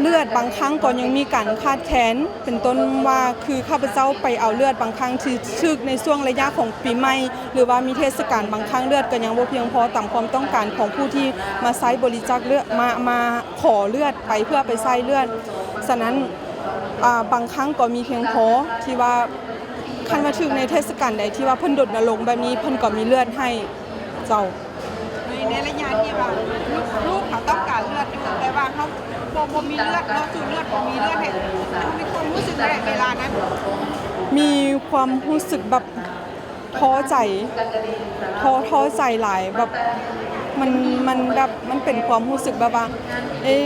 ເລືອດບາງຄັ້ງກໍຍັງມີການຂາດແຄນ, ເປັນຕົ້ນວ່າ ຄືຂ້າພະເຈົ້າໄປເອົາເລືອດບາງຄັ້ງທີ່ຖືກໃນຊ່ວງໄລຍະຂອງປີໃໝ່ ຫຼືວ່າມີເທດສະການ, ບາງຄັ້ງເລືອດກໍຍັງບໍ່ພຽງພໍຕາມຄວາມຕ້ອງການຂອງຜູ້ທີ່ມາໃຊ້ບໍລິຈາກເລືອດ ມາ ມາຂໍເລືອດໄປເພື່ອໄປໃສ່ເລືອດ. ສະນັ້ນ ອາ ບາງຄັ້ງກໍມີພຽງພໍທີ່ວ່າ ຄັນວ່າຖືກໃນເທດສະການໃດທີ່ວ່າເພິ່ນລົນນະລົງແບບນີ້ ເພິ່ນກໍມີເລືອດໃຫ້ເຈົ້າ. ໃນ ໃນໄລຍະທີ່ວ່າລູກ ລູກເຂົາຕ້ອງການເລືອດຢູ່ ແຕ່ວ່າເຮົາບໍ່ ບໍ່ມີເລືອດເນາະ, ສູດເລືອດ ບໍ່ມີເລືອດໃຫ້ ມີຄວາມຮູ້ສຶກໃດເວລານັ້ນ? ມີຄວາມຮູ້ສຶກແບບທໍ້ໃຈ, ທໍ້ ທໍ້ໃຈຫຼາຍ, ແບບມັນ ມັນແບບ ມັນເປັນຄວາມຮູ້ສຶກແບບວ່າ ເອີ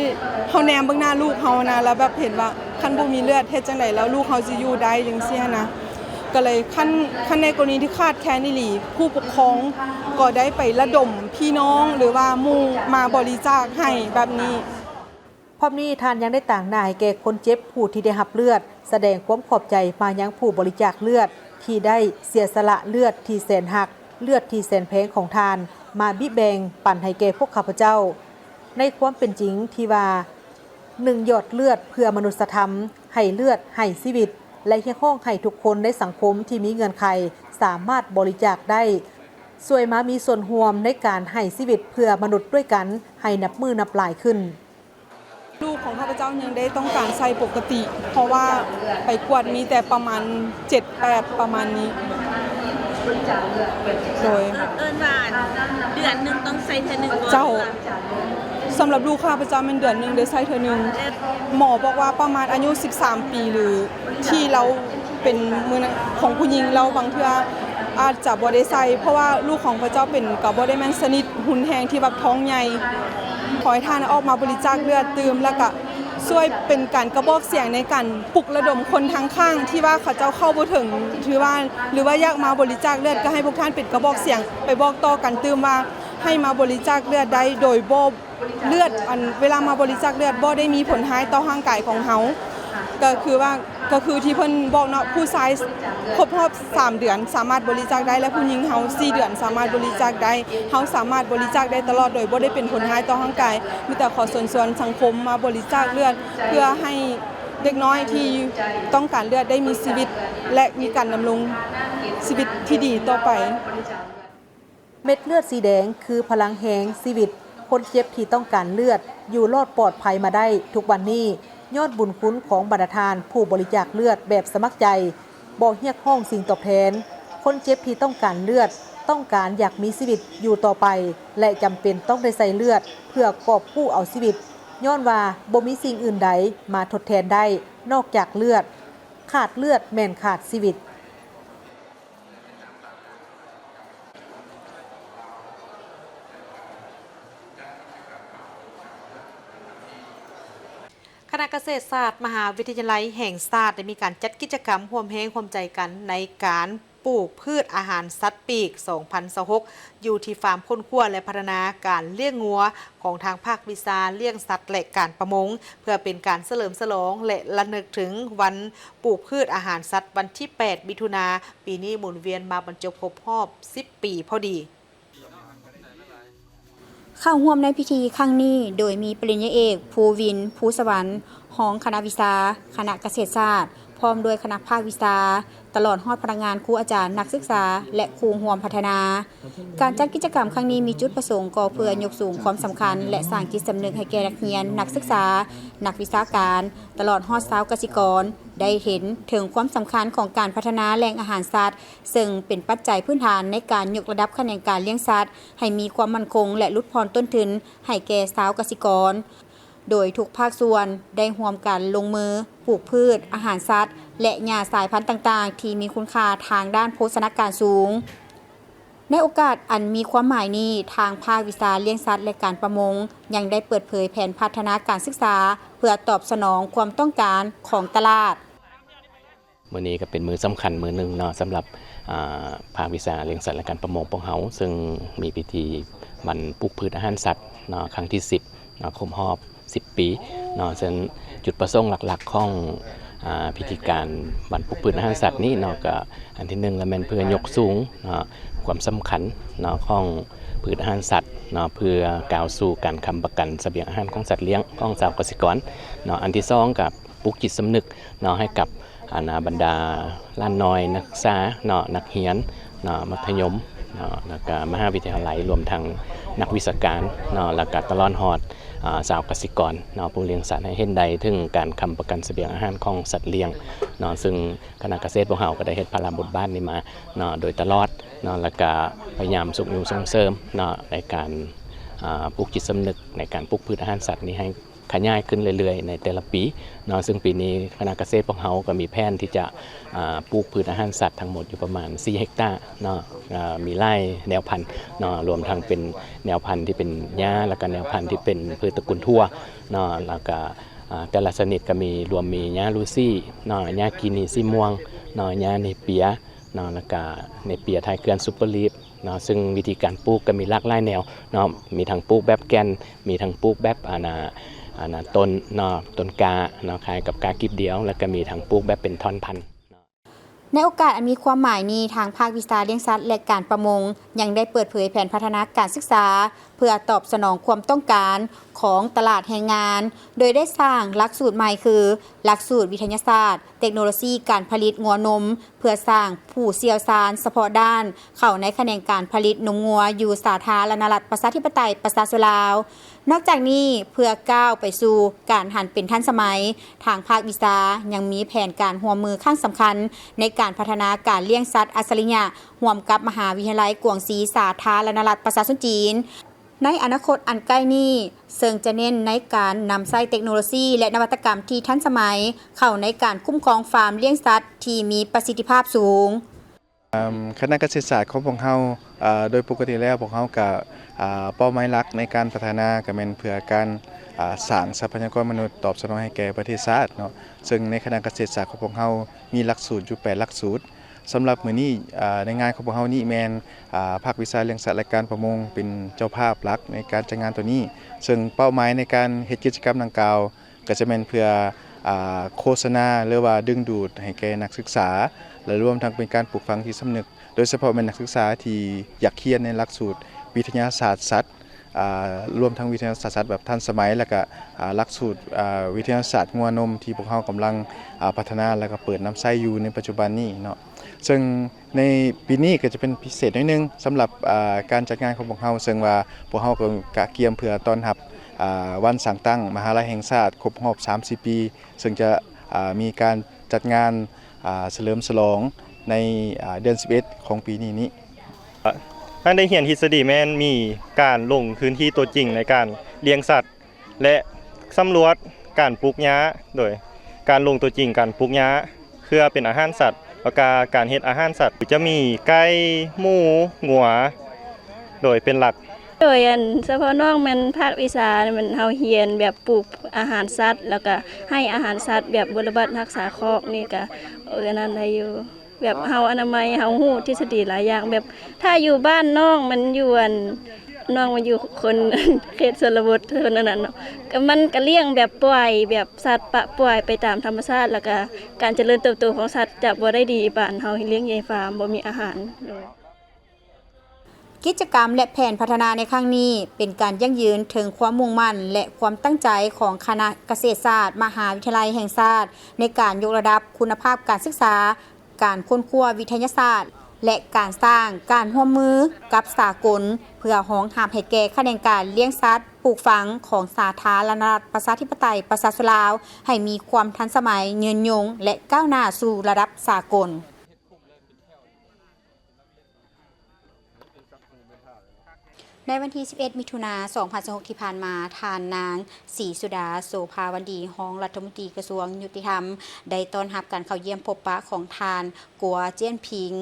ເຮົາແນມເບິ່ງໜ້າລູກເຮົານະ ແລ້ວແບບເຫັນວ່າ ຄັນບໍ່ມີເລືອດເຮັດຈັ່ງໃດ ແລ້ວລູກເຮົາຊິຢູ່ໄດ້ ຈັ່ງຊີ້ຫັ້ນນະ. ກໍເລີຍ ຄັນ ຄັນໃນກໍລະນີທີ່ຂາດແຄນອີ່ຫຼີ ຜູ້ປົກຄອງກໍໄດ້ໄປລະດົມພີ່ນ້ອງ ຫຼືວ່າໝູ່ມາບໍລິຈາກໃຫ້ແບບນີ້. ພ້ອມນີ້ທ່ານຍັງໄດ້ຕາງໜ້າໃຫ້ແກ່ຄົນເຈັບຜູ້ທີ່ໄດ້ຮັບເລືອດ, ສະແດງຄວາມຂອບໃຈມາຍັງຜູ້ບໍລິຈາກເລືອດທີ່ໄດ້ເສຍສະຫຼະເລືອດທີ່ແສນຮັກ, ເລືອດທີ່ແສນແພງຂອງທ່ານ ມາບິແບ່ງປັນໃຫ້ແກ່ພວກຂ້າພະເຈົ້າ. ໃນຄວາມເປັນຈິງທີ່ວ່າ ໜຶ່ງ ຫຍອດເລືອດເພື່ອມະນຸດສະທຳ, ໃຫ້ເລືອດໃຫ້ຊີວິດ ແລະ ຮຽກຮ້ອງໃຫ້ທຸກຄົນໃນສັງຄົມທີ່ມີເງື່ອນໄຂສາມາດບໍລິຈາກໄດ້, ຊ່ວຍມາມີສ່ວນຮ່ວມໃນການໃຫ້ຊີວິດເພື່ອມະນຸດດ້ວຍກັນໃຫ້ນັບມື້ນັບຫຼາຍຂຶ້ນ. ລູກຂອງຂ້າພະເຈົ້າຍັງໄດ້ຕ້ອງການໃຊ້ປົກກະຕິ, ເພາະວ່າໄປກວດມີແຕ່ປະມານເຈັດແປດ ປະມານນີ້. ໂດຍ ເອີ້ນວ່າເດືອນໜຶ່ງຕ້ອງໃຊ້ເທື່ອໜຶ່ງບໍ່? ເຈົ້າ. ສຳລັບລູກຂ້າພະເຈົ້າແມ່ນເດືອນໜຶ່ງໄດ້ໃຊ້ເທື່ອໜຶ່ງ. ໝໍບອກວ່າປະມານອາຍຸສິບສາມປີ ຫຼືທີ່ລາວເປັນມື້ນັ້ນຂອງຜູ້ຍິງ ລາວບາງເທື່ອອາດຈະບໍ່ໄດ້ໃຊ້ ເພາະວ່າລູກຂອງພະເຈົ້າເປັນກໍບໍ່ໄດ້ແມ່ນຊະນິດຮຸນແຮງທີ່ແບບທ້ອງໃຫຍ່. ຂໍໃຫ້ທ່ານອອກມາບໍລິຈາກເລືອດຕື່ມ ແລ້ວກະຊ່ວຍເປັນການກະບອກສຽງໃນການປຸກລະດົມຄົນທາງຂ້າງທີ່ວ່າເຂົາເຈົ້າເຂົ້າບໍ່ເຖິງ ຖືວ່າ ຫຼືວ່າຢາກມາບໍລິຈາກເລືອດ ກໍໃຫ້ພວກທ່ານເປັນກະບອກສຽງໄປບອກຕໍ່ກັນຕື່ມວ່າ ໃຫ້ມາບໍລິຈາກເລືອດໄດ້ໂດຍບໍ່ ເລືອດ ອັນ ເວລາມາບໍລິຈາກເລືອດບໍ່ໄດ້ມີຜົນຮ້າຍຕໍ່ຮ່າງກາຍຂອງເຮົາ. ກໍຄືວ່າ ກໍຄືທີ່ເພິ່ນບອກເນາະ ຜູ້ຊາຍຄົບຮອບສາມເດືອນສາມາດບໍລິຈາກໄດ້ ແລະ ຜູ້ຍິງເຮົາສີ່ເດືອນສາມາດບໍລິຈາກໄດ້. ເຮົາສາມາດບໍລິຈາກໄດ້ຕະຫຼອດໂດຍບໍ່ໄດ້ເປັນຜົນຮ້າຍຕໍ່ຮ່າງກາຍ. ມີແຕ່ຂໍເຊີນຊວນສັງຄົມມາບໍລິຈາກເລືອດ ເພື່ອໃຫ້ເດັກນ້ອຍທີ່ຕ້ອງການເລືອດໄດ້ມີຊີວິດ ແລະ ມີການດຳລົງຊີວິດທີ່ດີຕໍ່ໄປ. ເມັດເລືອດສີແດງຄືພະລັງແຮງຊີວິດ. ຄົນເຈັບທີ່ຕ້ອງການເລືອດຢູ່ລອດປອດໄພມາໄດ້ທຸກວັນນີ້ ຍ້ອນບຸນຄຸນຂອງບັນດາທ່ານຜູ້ບໍລິຈາກເລືອດແບບສະໝັກໃຈ, ບໍ່ຮຽກຮ້ອງສິ່ງຕອບແທນ. ຄົນເຈັບທີ່ຕ້ອງການເລືອດ ຕ້ອງການຢາກມີຊີວິດຢູ່ຕໍ່ໄປ ແລະ ຈຳເປັນຕ້ອງໄດ້ໃສ່ເລືອດເພື່ອກອບກູ້ເອົາຊີວິດ, ຍ້ອນວ່າບໍ່ມີສິ່ງອື່ນໃດມາທົດແທນໄດ້ນອກຈາກເລືອດ. ຂາດເລືອດແມ່ນຂາດຊີວິດ. ຄະນະກະເສດສາດ ມະຫາວິທະຍາໄລແຫ່ງຊາດ ໄດ້ມີການຈັດກິດຈະກຳຮ່ວມແຮງຮ່ວມໃຈກັນໃນການປູກພືດອາຫານສັດປີກ ສອງພັນຊາວຫົກ ຢູ່ທີ່ຟາມຄົ້ນຄວ້າ ແລະ ພັດທະນາການລ້ຽງງົວຂອງທາງພາກວິຊາລ້ຽງສັດ ແລະ ການປະມົງ ເພື່ອເປັນການສະເຫຼີມສະຫຼອງ ແລະ ລະນຶກເຖິງວັນ ປູກພືດອາຫານສັດວັນທີແປດ ມິຖຸນາ ປີນີ້ໝູນວຽນມາບັນຈົບຄົບຮອບສິບປີພໍດີ. ເຂົ້າຮ່ວມໃນພິທີຄັ້ງນີ້ໂດຍມີປະລິນຍາເອກ ພູວິນ ພູສະຫວັນ ຮອງຄະນະວິຊາ ຄະນະກະເສດສາດ ພ້ອມດ້ວຍຄະນະພາກວິຊາ ຕະຫຼອດຮອດພະນັກງານ, ຄູອາຈານ, ນັກສຶກສາ ແລະ ຄູ່ຮ່ວມພັດທະນາ. ການຈັດກິດຈະກຳຄັ້ງນີ້ມີຈຸດປະສົງກໍເພື່ອຍົກສູງຄວາມສຳຄັນ ແລະ ສ້າງຈິດສຳນຶກໃຫ້ແກ່ນັກຮຽນ, ນັກສຶກສາ, ນັກວິຊາການ ຕະຫຼອດຮອດຊາວກະສິກອນ ໄດ້ເຫັນເຖິງຄວາມສຳຄັນຂອງການພັດທະນາແຫຼ່ງອາຫານສັດ, ເຊິ່ງເປັນປັດໄຈພື້ນຖານໃນການຍົກລະດັບຂະແໜງການລ້ຽງສັດໃຫ້ມີຄວາມໝັ້ນຄົງ ແລະ ຫຼຸດຜ່ອນຕົ້ນທຶນໃຫ້ແກ່ຊາວກະສິກອນ, ໂດຍທຸກພາກສ່ວນໄດ້ຮ່ວມກັນລົງມືປູກພືດອາຫານສັດ ແລະ ຫຍ້າສາຍພັນຕ່າງໆ ທີ່ມີຄຸນຄ່າທາງດ້ານໂພຊະນາການສູງ. ໃນໂອກາດອັນມີຄວາມໝາຍນີ້, ທາງພາກວິຊາລ້ຽງສັດ ແລະ ການປະມົງ ຍັງໄດ້ເປີດເຜີຍແຜນພັດທະນາການສຶກສາ ເພື່ອຕອບສະໜອງຄວາມຕ້ອງການຂອງຕະຫຼາດ. ມື້ນີ້ກໍເປັນມື້ສຳຄັນມື້ໜຶ່ງເນາະ ສຳລັບ ອ່າ ພາກວິຊາລ້ຽງສັດ ແລະ ການປະມົງຂອງເຮົາ ເຊິ່ງມີພິທີວັນປູກພືດອາຫານສັດເນາະ ຄັ້ງທີສິບເນາະ ຄົບຮອບສິບປີເນາະ. ເຊິ່ງຈຸດປະສົງຫຼັກໆຂອງ ອ່າ ພິທີການວັນປູກພືດອາຫານສັດນີ້ເນາະ ກໍອັນທີໜຶ່ງລະແມ່ນເພື່ອຍົກສູງເນາະ ຄວາມສຳຄັນເນາະ ຂອງພືດອາຫານສັດເນາະ ເພື່ອກ້າວສູ່ການຄ້ຳປະກັນສະບຽງອາຫານຂອງສັດລ້ຽງຂອງຊາວກະສິກອນເນາະ. ອັນທີສອງກໍ ປຸກຈິດສຳນຶກເນາະ ໃຫ້ກັບ ອັນ ອາ ບັນດາຫຼານນ້ອຍນັກສຶກສາເນາະ ນັກຮຽນເນາະ ມັດທະຍົມເນາະ ແລ້ວກະມະຫາວິທະຍາໄລ ລວມທັງນັກວິຊາການເນາະ ແລ້ວກະຕະຫຼອດຮອດ ອາ ຊາວກະສິກອນເນາະ ຜູ້ລ້ຽງສັດ ໃຫ້ເຫັນໄດ້ເຖິງການຄ້ຳປະກັນສະບຽງອາຫານຂອງສັດລ້ຽງເນາະ. ເຊິ່ງຄະນະກະເສດພວກເຮົາກໍໄດ້ເຮັດພາລະບົດບາດນີ້ມາເນາະ ໂດຍຕະຫຼອດເນາະ ແລ້ວກະພະຍາຍາມຊຸກຍູ້ສົ່ງເສີມເນາະ ໃນການ ອາ ປູກຈິດສຳນຶກໃນການປູກພືດອາຫານສັດນີ້ໃຫ້ ຂະຫຍາຍຂຶ້ນເລື້ອຍໆໃນແຕ່ລະປີເນາະ. ເຊິ່ງປີນີ້ຄະນະກະເສດພວກເຮົາກໍມີແຜນທີ່ຈະ ອາ ປູກພືດອາຫານສັດທັງໝົດຢູ່ປະມານສີ່ເຮັກຕາເນາະ. ອາ ມີຫຼາຍແນວພັນເນາະ ລວມທັງເປັນແນວພັນທີ່ເປັນຫຍ້າ ແລ້ວກໍແນວພັນທີ່ເປັນພືດຕະກຸນຖົ່ວເນາະ ແລ້ວກໍ ອາ ແຕ່ລະຊະນິດກໍມີ ລວມມີຫຍ້າລູຊີເນາະ ຫຍ້າກີນີສີມ່ວງເນາະ ຫຍ້າເນເປຍ ເນາະ ແລ້ວກະເນເປຍທ້າຍເຂື່ອນ Super Leaf ເນາະ. ເຊິ່ງວິທີການປູກກໍມີຫຼາກຫຼາຍແນວເນາະ ມີທັງປູກແບບແກ່ນ ມີທັງປູກແບບ ອັນນາ ອັນນາ ຕົ້ນເນາະ ຕົ້ນກ້າເນາະ ຄ້າຍກັບກ້າກີບດຽວ ແລ້ວກະມີທັງປູກແບບເປັນທ່ອນພັນ. ໃນໂອກາດອັນມີຄວາມໝາຍນີ້ ທາງພາກວິຊາລ້ຽງສັດ ແລະ ການປະມົງ ຍັງໄດ້ເປີດເຜີຍແຜນພັດທະນາການສຶກສາ ເພື່ອຕອບສະໜອງຄວາມຕ້ອງການຂອງຕະຫຼາດແຮງງານ ໂດຍໄດ້ສ້າງຫຼັກສູດໃໝ່ຄື ຫຼັກສູດວິທະຍາສາດ ເຕັກໂນໂລຊີການຜະລິດງົວນົມ ເພື່ອສ້າງຜູ້ຊ່ຽວຊານສະເພາະດ້ານເຂົ້າໃນຂະແໜງການຜະລິດນົມງົວຢູ່ສາທາລະນະລັດ ປະຊາທິປະໄຕ ປະຊາຊົນລາວ. ນອກຈາກນີ້, ເພື່ອກ້າວໄປສູ່ການຫັນເປັນທັນສະໄໝ, ທາງພາກວິຊາຍັງມີແຜນການຮ່ວມມືຄັ້ງສຳຄັນ ໃນການພັດທະນາການລ້ຽງສັດອັດສະລິຍະ ຮ່ວມກັບມະຫາວິທະຍາໄລກວາງຊີ ສາທາລະນະລັດ ປະຊາຊົນຈີນ ໃນອະນາຄົດອັນໃກ້ນີ້, ເຊິ່ງຈະເນັ້ນໃນການນຳໃຊ້ເຕັກໂນໂລຊີ ແລະ ນະວັດຕະກຳທີ່ທັນສະໄໝ ເຂົ້າໃນການຄຸ້ມຄອງຟາມລ້ຽງສັດທີ່ມີປະສິດທິພາບສູງ. ຄະນະກະເສດສາດຂອງພວກເຮົາ ໂດຍປົກກະຕິແລ້ວພວກເຮົາກະ ເປົ້າໝາຍຫຼັກໃນການພັດທະນາກະແມ່ນເພື່ອການ ສ້າງຊັບພະຍາກອນມະນຸດຕອບສະໜອງໃຫ້ແກ່ປະເທດຊາດເນາະ. ເຊິ່ງໃນຄະນະກະເສດສາດຂອງພວກເຮົາມີຫຼັກສູດຢູ່ແປດຫຼັກສູດ. ສຳລັບມື້ນີ້ ໃນງານຂອງພວກເຮົານີ້ແມ່ນ ພາກວິຊາລ້ຽງສັດ ແລະ ການປະມົງເປັນເຈົ້າພາບຫຼັກໃນການຈັດງານໂຕນີ້. ເຊິ່ງເປົ້າໝາຍໃນການເຮັດກິດຈະກຳດັ່ງກ່າວ ກໍຈະແມ່ນເພື່ອ ອ່າ ໂຄສະນາ ຫຼືວ່າດຶງດູດໃຫ້ແກ່ນັກສຶກສາ ແລະ ລວມທັງເປັນການປູກຝັງຈິດສຳນຶກ ໂດຍສະເພາະແມ່ນນັກສຶກສາທີ່ຢາກຮຽນໃນຫຼັກສູດວິທະຍາສາດສັດ ອ່າ ລວມທັງວິທະຍາສາດສັດແບບທັນສະໄໝ ແລ້ວກະ ອ່າ ຫຼັກສູດ ອ່າ ວິທະຍາສາດງົວນົມທີ່ພວກເຮົາກຳລັງ ອ່າ ພັດທະນາ ແລ້ວກະເປີດນຳໃຊ້ຢູ່ໃນປັດຈຸບັນນີ້ເນາະ. ເຊິ່ງ ໃນປີນີ້ກໍຈະເປັນພິເສດໜ້ອຍໜຶ່ງສຳລັບ ອ່າ ການຈັດງານຂອງພວກເຮົາ ເຊິ່ງວ່າພວກເຮົາກໍກະກຽມເພື່ອຕ້ອນຮັບ ອ່າ ວັນສ້າງຕັ້ງມະຫາໄລແຫ່ງຊາດຄົບຮອບສາມສິບປີ ເຊິ່ງຈະ ອ່າ ມີການຈັດງານ ອ່າ ສະເຫຼີມສະຫຼອງໃນ ອ່າ ເດືອນສິບເອັດຂອງປີນີ້ນີ້. ທ່ານໄດ້ຮຽນທິດສະດີແມ່ນມີການລົງພື້ນທີ່ຕົວຈິງໃນການລ້ຽງສັດ ແລະ ສຳຫຼວດການປູກຫຍ້າ ໂດຍການລົງຕົວຈິງການປູກຫຍ້າເພື່ອເປັນອາຫານສັດ ແລ້ວກະການເຮັດອາຫານສັດ ຈະມີໄກ່, ໝູ, ງົວ ໂດຍເປັນຫຼັກ. ໂດຍ ອັນ ສະເພາະນ້ອງແມ່ນພາກວິຊາ ແມ່ນເຮົາຮຽນແບບປູກອາຫານສັດ ແລ້ວກະໃຫ້ອາຫານສັດແບບບົວລະບັດຮັກສາຄອກນີ້ກະ ເອີ ອັນນັ້ນໄດ້ຢູ່. ແບບເຮົາອະນາໄມ ເຮົາຮູ້ທິດສະດີຫຼາຍຢ່າງ ແບບຖ້າຢູ່ບ້ານນ້ອງມັນຢູ່ ອັນ ນ້ອງມັນຢູ່ຄົນເຂດຊົນນະບົດ ຄົນອັນນັ້ນເນາະ ກໍມັນກໍລ້ຽງແບບປ່ອຍ ແບບສັດປະປ່ອຍໄປຕາມທຳມະຊາດ ແລ້ວກໍການຈະເລີນເຕີບໂຕຂອງສັດຈະບໍ່ໄດ້ດີປານເຮົາລ້ຽງຢູ່ໃນຟາມ ບໍ່ມີອາຫານ. ໂດຍ ກິດຈະກຳ ແລະ ແຜນພັດທະນາໃນຄັ້ງນີ້ ເປັນການຢັ້ງຢືນເຖິງຄວາມມຸ່ງໝັ້ນ ແລະ ຄວາມຕັ້ງໃຈຂອງຄະນະກະເສດສາດ ມະຫາວິທະຍາໄລແຫ່ງຊາດ ໃນການຍົກລະດັບຄຸນນະພາບການສຶກສາ, ການຄົ້ນຄວ້າວິທະຍາສາດ ແລະ ການສ້າງການຮ່ວມມືກັບສາກົນ ເພື່ອຮອງຮັບໃຫ້ແກ່ຂະແໜງການລ້ຽງສັດປູກຝັງຂອງສາທາລະນະລັດ ປະຊາທິປະໄຕ ປະຊາຊົນລາວ ໃຫ້ມີຄວາມທັນສະໄໝ, ຍືນຍົງ ແລະ ກ້າວໜ້າສູ່ລະດັບສາກົນ. ໃນວັນທີສິບເອັດ ມິຖຸນາ ສອງພັນຊາວຫົກ ທີ່ຜ່ານມາ, ທ່ານນາງ ສີສຸດາ ໂສພາວັນດີ ຮອງລັດຖະມົນຕີກະຊວງຍຸຕິທຳ ໄດ້ຕ້ອນຮັບການເຂົ້າຢ້ຽມພົບປະຂອງທ່ານ ກົວ ຈຽນຜິງ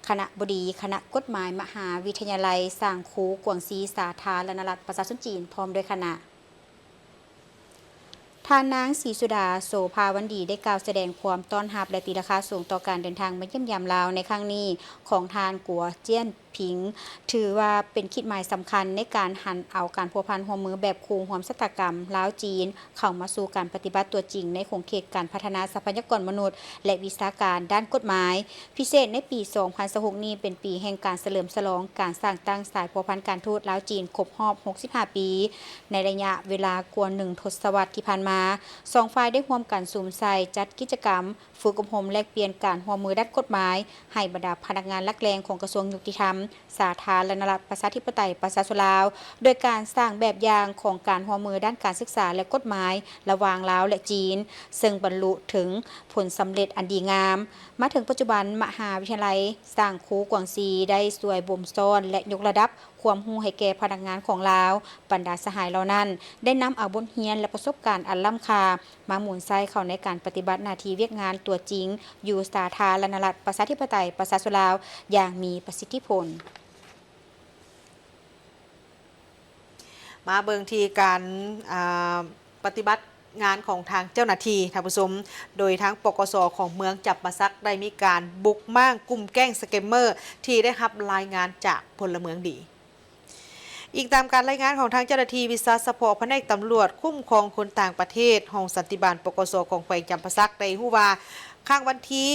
ຄະນະບໍດີຄະນະກົດໝາຍມະຫາວິທະຍາໄລ ຊາງຄູ ກວາງຊີ ສາທາລະນະລັດ ປະຊາຊົນຈີນ ພ້ອມດ້ວຍຄະນະ. ທ່ ທ່ານນາງ ສີສຸດາ ໂສພາວັນດີ ໄດ້ກ່າວສະແດງຄວາມຕ້ອນຮັບ ແລະ ຕີລາຄາສູງຕໍ່ການເດີນທາງມາຢ້ຽມຢາມລາວໃນຄັ້ງນີ້ຂອງທ່ານ ກົວ ຈຽນ ຜິງ ຖືວ່າເປັນຂີດໝາຍສຳຄັນໃນການຫັນເອົາການພົວພັນຮ່ວມມືແບບຄູ່ຮ່ວມຊະຕາກຳລາວ-ຈີນ ເຂົ້າມາສູ່ການປະຕິບັດຕົວຈິງໃນຂົງເຂດການພັດທະນາຊັບພະຍາກອນມະນຸດ ແລະ ວິຊາການດ້ານກົດໝາຍ. ພິເສດໃນປີສອງພັນຊາວຫົກນີ້ເປັນປີແຫ່ງການສະເຫຼີມສະຫຼອງການສ້າງຕັ້ງສາຍພົວພັນການທູດລາວ-ຈີນຄົບຮອບຫົກສິບຫ້າປີ. ໃນໄລຍະເວລາກວ່າໜຶ່ງທົດສະວັດທີ່ຜ່ານມາ, ສອງຝ່າຍໄດ້ຮ່ວມກັນສຸມໃສ່ຈັດກິດຈະກຳ ຝຶກອົບຮົມແລກປ່ຽນການຮ່ວມມືດ້ານກົດໝາຍ ໃຫ້ບັນດາພະນັກງານຫຼັກແຫຼ່ງຂອງກະຊວງຍຸຕິທຳ ສາທາລະນະລັດ ປະຊາທິປະໄຕ ປະຊາຊົນລາວ, ໂດຍການສ້າງແບບຢ່າງຂອງການຮ່ວມມືດ້ານການສຶກສາ ແລະ ກົດໝາຍ ລະຫວ່າງລາວ ແລະ ຈີນ, ເຊິ່ງບັນລຸເຖິງຜົນສຳເລັດອັນດີງາມ. ມາເຖິງປັດຈຸບັນ, ມະຫາວິທະຍາໄລສ້າງຄູກວາງຊີ ໄດ້ຊ່ວຍບົ່ມຊ້ອນ ແລະ ຍົກລະດັບຄວາມຮູ້ໃຫ້ແກ່ພະນັກງານຂອງລາວ. ບັນດາສະຫາຍເຫຼົ່ານັ້ນ ໄດ້ນຳເອົາບົດຮຽນ ແລະ ປະສົບການອັນລ້ຳຄ່າ ມາໝູນໃຊ້ເຂົ້າໃນການປະຕິບັດໜ້າທີ່ວຽກງານຕົວຈິງ ຢູ່ສາທາລະນະລັດ ປະຊາທິປະໄຕ ປະຊາຊົນລາວ ຢ່າງມີປະສິດທິຜົນ. ມາເບິ່ງທີ່ການ ອາ ປະຕິບັດງານຂອງທາງເຈົ້າໜ້າທີ່, ທ່ານຜູ້ຊົມ, ໂດຍທາງ ປກສ ຂອງເມືອງຈຳປາສັກ ໄດ້ມີການບຸກມ້າງກຸ່ມແກ້ງສະແກມເມີ ທີ່ໄດ້ຮັບລາຍງານຈາກພົນລະເມືອງດີ. ອີງຕາມການລາຍງານຂອງທາງເຈົ້າໜ້າທີ່ວິຊາສະເພາະພະແນກຕຳຫຼວດຄຸ້ມຄອງຄົນຕ່າງປະເທດ ຫ້ອງສັນຕິບານ ປກສ ຂອງແຂວງຈຳປາສັກ ໄດ້ຮູ້ວ່າ ຄ່ຳວັນທີ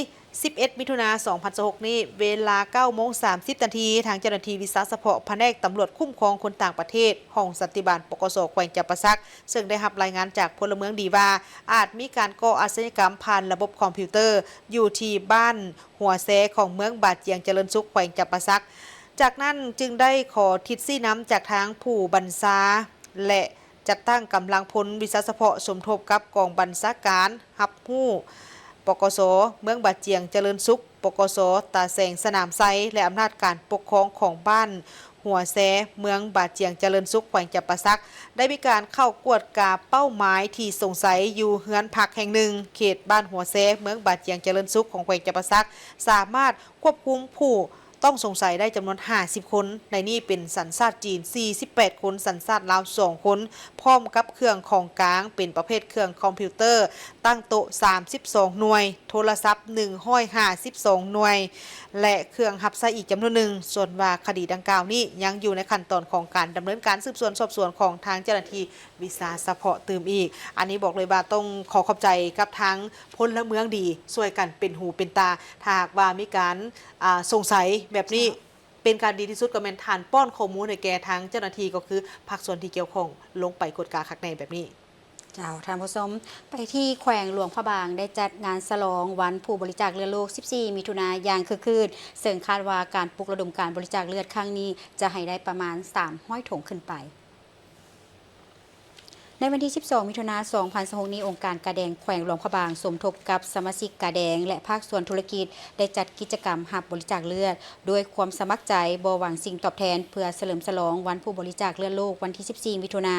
ສິບເອັດ ມິຖຸນາ ສອງພັນຊາວຫົກນີ້ ເວລາເກົ້າໂມງສາມສິບນາທີ ທາງເຈົ້າໜ້າທີ່ວິຊາສະເພາະພະແນກຕຳຫຼວດຄຸ້ມຄອງຄົນຕ່າງປະເທດ ຫ້ອງສັນຕິບານ ປກສ ແຂວງຈຳປາສັກ ເຊິ່ງໄດ້ຮັບລາຍງານຈາກພົນລະເມືອງດີວ່າ ອາດມີການກໍ່ອາຊະຍາກຳຜ່ານລະບົບຄອມພິວເຕີ ຢູ່ທີ່ບ້ານຫົວແຊ ຂອງເມືອງບາຈຽງຈະເລີນສຸກ ແຂວງຈຳປາສັກ. ຈາກນັ້ນຈຶ່ງໄດ້ຂໍທິດຊີ້ນຳຈາກທາງຜູ້ບັນຊາ ແລະ ຈັດຕັ້ງກຳລັງພົນວິຊາສະເພາະສົມທົບກັບກອງບັນຊາການຮັບຮູ້ ປກສ ເມືອງບາຈຽງຈະເລີນສຸກ, ປກສ ຕາແສງສະໜາມໄຊ ແລະ ອຳນາດການປົກຄອງຂອງບ້ານຫົວແຊ ເມືອງບາຈຽງຈະເລີນສຸກ ແຂວງຈຳປາສັກ ໄດ້ມີການເຂົ້າກວດກາເປົ້າໝາຍທີ່ສົງໄສຢູ່ເຮືອນພັກແຫ່ງໜຶ່ງ ເຂດບ້ານຫົວແຊ ເມືອງບາຈຽງຈະເລີນສຸກ ຂອງແຂວງຈຳປາສັກ ສາມາດຄວບຄຸມຜູ້ ຕ້ອງສົງໄສໄດ້ຈຳນວນຫ້າສິບຄົນ, ໃນນີ້ເປັນສັນຊາດຈີນສີ່ສິບແປດຄົນ, ສັນຊາດລາວສອງຄົນ, ພ້ອມກັບເຄື່ອງຂອງກາງເປັນປະເພດເຄື່ອງຄອມພິວເຕີ, ຕັ້ງໂຕະສາມສິບສອງໜ່ວຍ, ໂທລະສັບໜຶ່ງຮ້ອຍຫ້າສິບສອງໜ່ວຍ ແລະ ເຄື່ອງຮັບໃຊ້ອີກຈຳນວນໜຶ່ງ. ສ່ວນວ່າຄະດີດັ່ງກ່າວນີ້ຍັງຢູ່ໃນຂັ້ນຕອນຂອງການດຳເນີນການສືບສວນສອບສວນຂອງທາງເຈົ້າໜ້າທີ່ ວິຊາສະເພາະຕື່ມອີກ. ອັນນີ້ບອກເລີຍວ່າຕ້ອງຂໍຂອບໃຈກັບທາງພົນລະເມືອງດີ ຊ່ວຍກັນເປັນຫູເປັນຕາ. ຖ້າຫາກວ່າມີການ ອາ ສົງໄສແບບນີ້ ເຈົ້າ ເປັນການດີທີ່ສຸດກໍແມ່ນທ່ານປ້ອນຂໍ້ມູນໃຫ້ແກ່ທາງເຈົ້າໜ້າທີ່ ກໍຄືພາກສ່ວນທີ່ກ່ຽວຂ້ອງລົງໄປກວດກາຄັກແນ່ແບບນີ້. ເຈົ້າ ທ່ານຜູ້ຊົມ, ໄປທີ່ແຂວງຫຼວງພະບາງ ໄດ້ຈັດງານສະຫຼອງວັນຜູ້ບໍລິຈາກເລືອດໂລກ ສິບສີ່ ມິຖຸນາ ຢ່າງຄຶກຄື້ນ, ເຊິ່ງຄາດວ່າການປຸກລະດົມການບໍລິຈາກເລືອດຄັ້ງນີ້ ຈະໃຫ້ໄດ້ປະມານສາມຮ້ອຍຖົງຂຶ້ນໄປ. ໃນວັນທີສິບສອງ ມິຖຸນາ ສອງພັນຊາວຫົກນີ້, ອົງການກາແດງແຂວງຫຼວງພະບາງ ສົມທົບກັບສະມາຊິກກາແດງ ແລະ ພາກສ່ວນທຸລະກິດ ໄດ້ຈັດກິດຈະກຳຮັບບໍລິຈາກເລືອດ ດ້ວຍຄວາມສະໝັກໃຈ ບໍ່ຫວັງສິ່ງຕອບແທນ ເພື່ອສະເຫຼີມສະຫຼອງວັນຜູ້ບໍລິຈາກເລືອດໂລກ ວັນທີສິບສີ່ ມິຖຸນາ,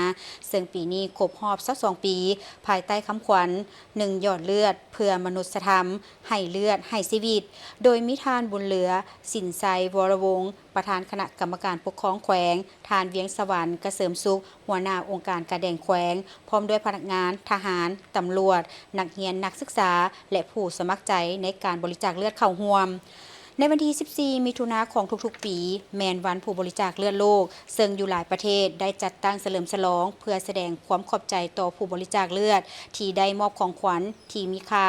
ເຊິ່ງປີນີ້ຄົບຮອບຊາວສອງປີ, ພາຍໃຕ້ຄຳຂວັນ ໜຶ່ງ ຢອດເລືອດເພື່ອມະນຸດສະທຳ, ໃຫ້ເລືອດ ໃຫ້ຊີວິດ, ໂດຍມີທ່ານ ບຸນເຫຼືອ ສິນໄຊ ວໍລະວົງ ປະທານຄະນະກຳມະການປົກຄອງແຂວງ, ທ່ານ ວຽງສະຫວັນ ກະເສີມສຸກ ຫົວໜ້າອົງການກາແດງແຂວງ, ພ້ອມດ້ວຍພະນັກງານ, ທະຫານ, ຕຳຫຼວດ, ນັກຮຽນ, ນັກສຶກສາ ແລະ ຜູ້ສະໝັກໃຈໃນການບໍລິຈາກເລືອດເຂົ້າຮ່ວມ. ໃນວັນທີສິບສີ່ ມິຖຸນາຂອງທຸກໆປີ ແມ່ນວັນຜູ້ບໍລິຈາກເລືອດໂລກ, ເຊິ່ງຢູ່ຫຼາຍປະເທດໄດ້ຈັດຕັ້ງສະເຫຼີມສະຫຼອງ ເພື່ອສະແດງຄວາມຂອບໃຈຕໍ່ຜູ້ບໍລິຈາກເລືອດ ທີ່ໄດ້ມອບຂອງຂວັນທີ່ມີຄ່າ